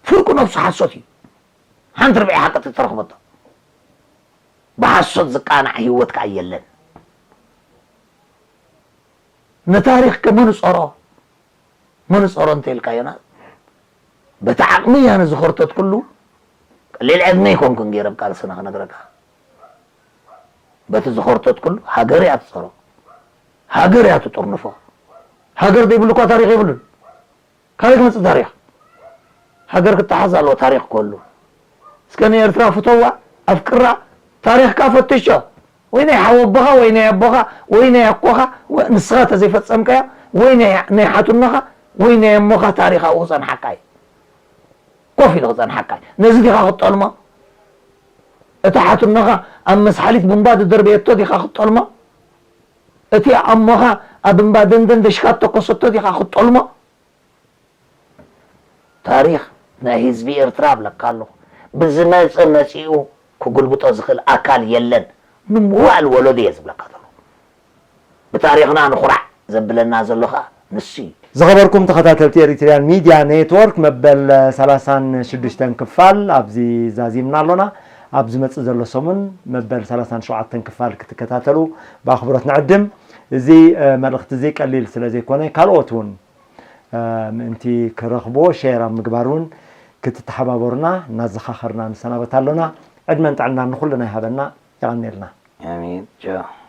ፍርቂ ነብሱ ሓሶት እዩ። ሓንቲ ርብዒ ሓቂ ተተረኽበቶ ብሓሶት ዝቃናዕ ህይወት ከዓ የለን። ንታሪኽ ከመንፀሮ መንፀሮ እንተኢልካዮና በቲ ዓቕሚ እያ ንዝኸርተትኩሉ ቀሊል ዕድመ ይኮንኩን ገይረ ብቃልስና ክነግረካ በቲ ዝኸርተትኩሉ ሃገር እያ ትፀሮ ሃገር እያ ትጥርንፎ ሃገር ዘይብሉ እኳ ታሪኽ የብሉን ካበይ ክመፅእ ታሪኽ ሃገር ክተሓዝ ኣለዎ ታሪኽ ክህሉ እስከ ንኤርትራ ፍተዋ ኣፍቅራ ታሪኽካ ፈትሾ ወይ ናይ ሓወቦኻ ወይ ናይ ኣቦኻ ወይ ናይ ኣኮኻ ንስኻ ተዘይፈፀምካዮ ወይ ናይ ሓትኖኻ ወይ ናይ ኣሞኻ ታሪኽ ኣብኡ ክፀንሓካ እዩ ኮፍ ኢሉ ክፀንሓካ እዩ ነዚ ዲኻ ክትጠልሞ እቲ ሓትኖኻ ኣብ መስሓሊት ቡምባ ዝደርበየቶ ዲኻ ክትጠልሞ እቲ ኣሞኻ ኣብ እምባ ደንደን ደሽካ ተኮሰቶ ዲኻ ክትጠልሞ ታሪኽ ናይ ህዝቢ ኤርትራ እብለካ ኣለኹ ብዝመጸ መጺኡ ክጉልብጦ ዝኽእል ኣካል የለን ንምዋእል ወለዶ እየ ዝብለካ ዘለኹ ብታሪኽና ንኹራዕ ዘብለና ዘሎ ኸኣ ንሱ እዩ ዝኸበርኩም ተኸታተልቲ ኤሪትሪያን ሚድያ ኔትወርክ መበል ሰላሳን ሽዱሽተን ክፋል ኣብዚ ዛዚምና ኣሎና ኣብ ዝመጽእ ዘሎ ሰሙን መበል ሰላሳን ሸውዓተን ክፋል ክትከታተሉ ብኣኽብሮት ንዕድም እዚ መልእኽቲ እዚ ቀሊል ስለ ዘይኮነ ካልኦት እውን ምእንቲ ክረኽብዎ ሼር ኣብ ምግባር እውን ክትተሓባበሩና እናዘኻኸርና ንሰናበት ኣሎና። ዕድመን ጥዕናን ንኹልና ይሃበና። የቐንየልና። ኣሜን። ቻው።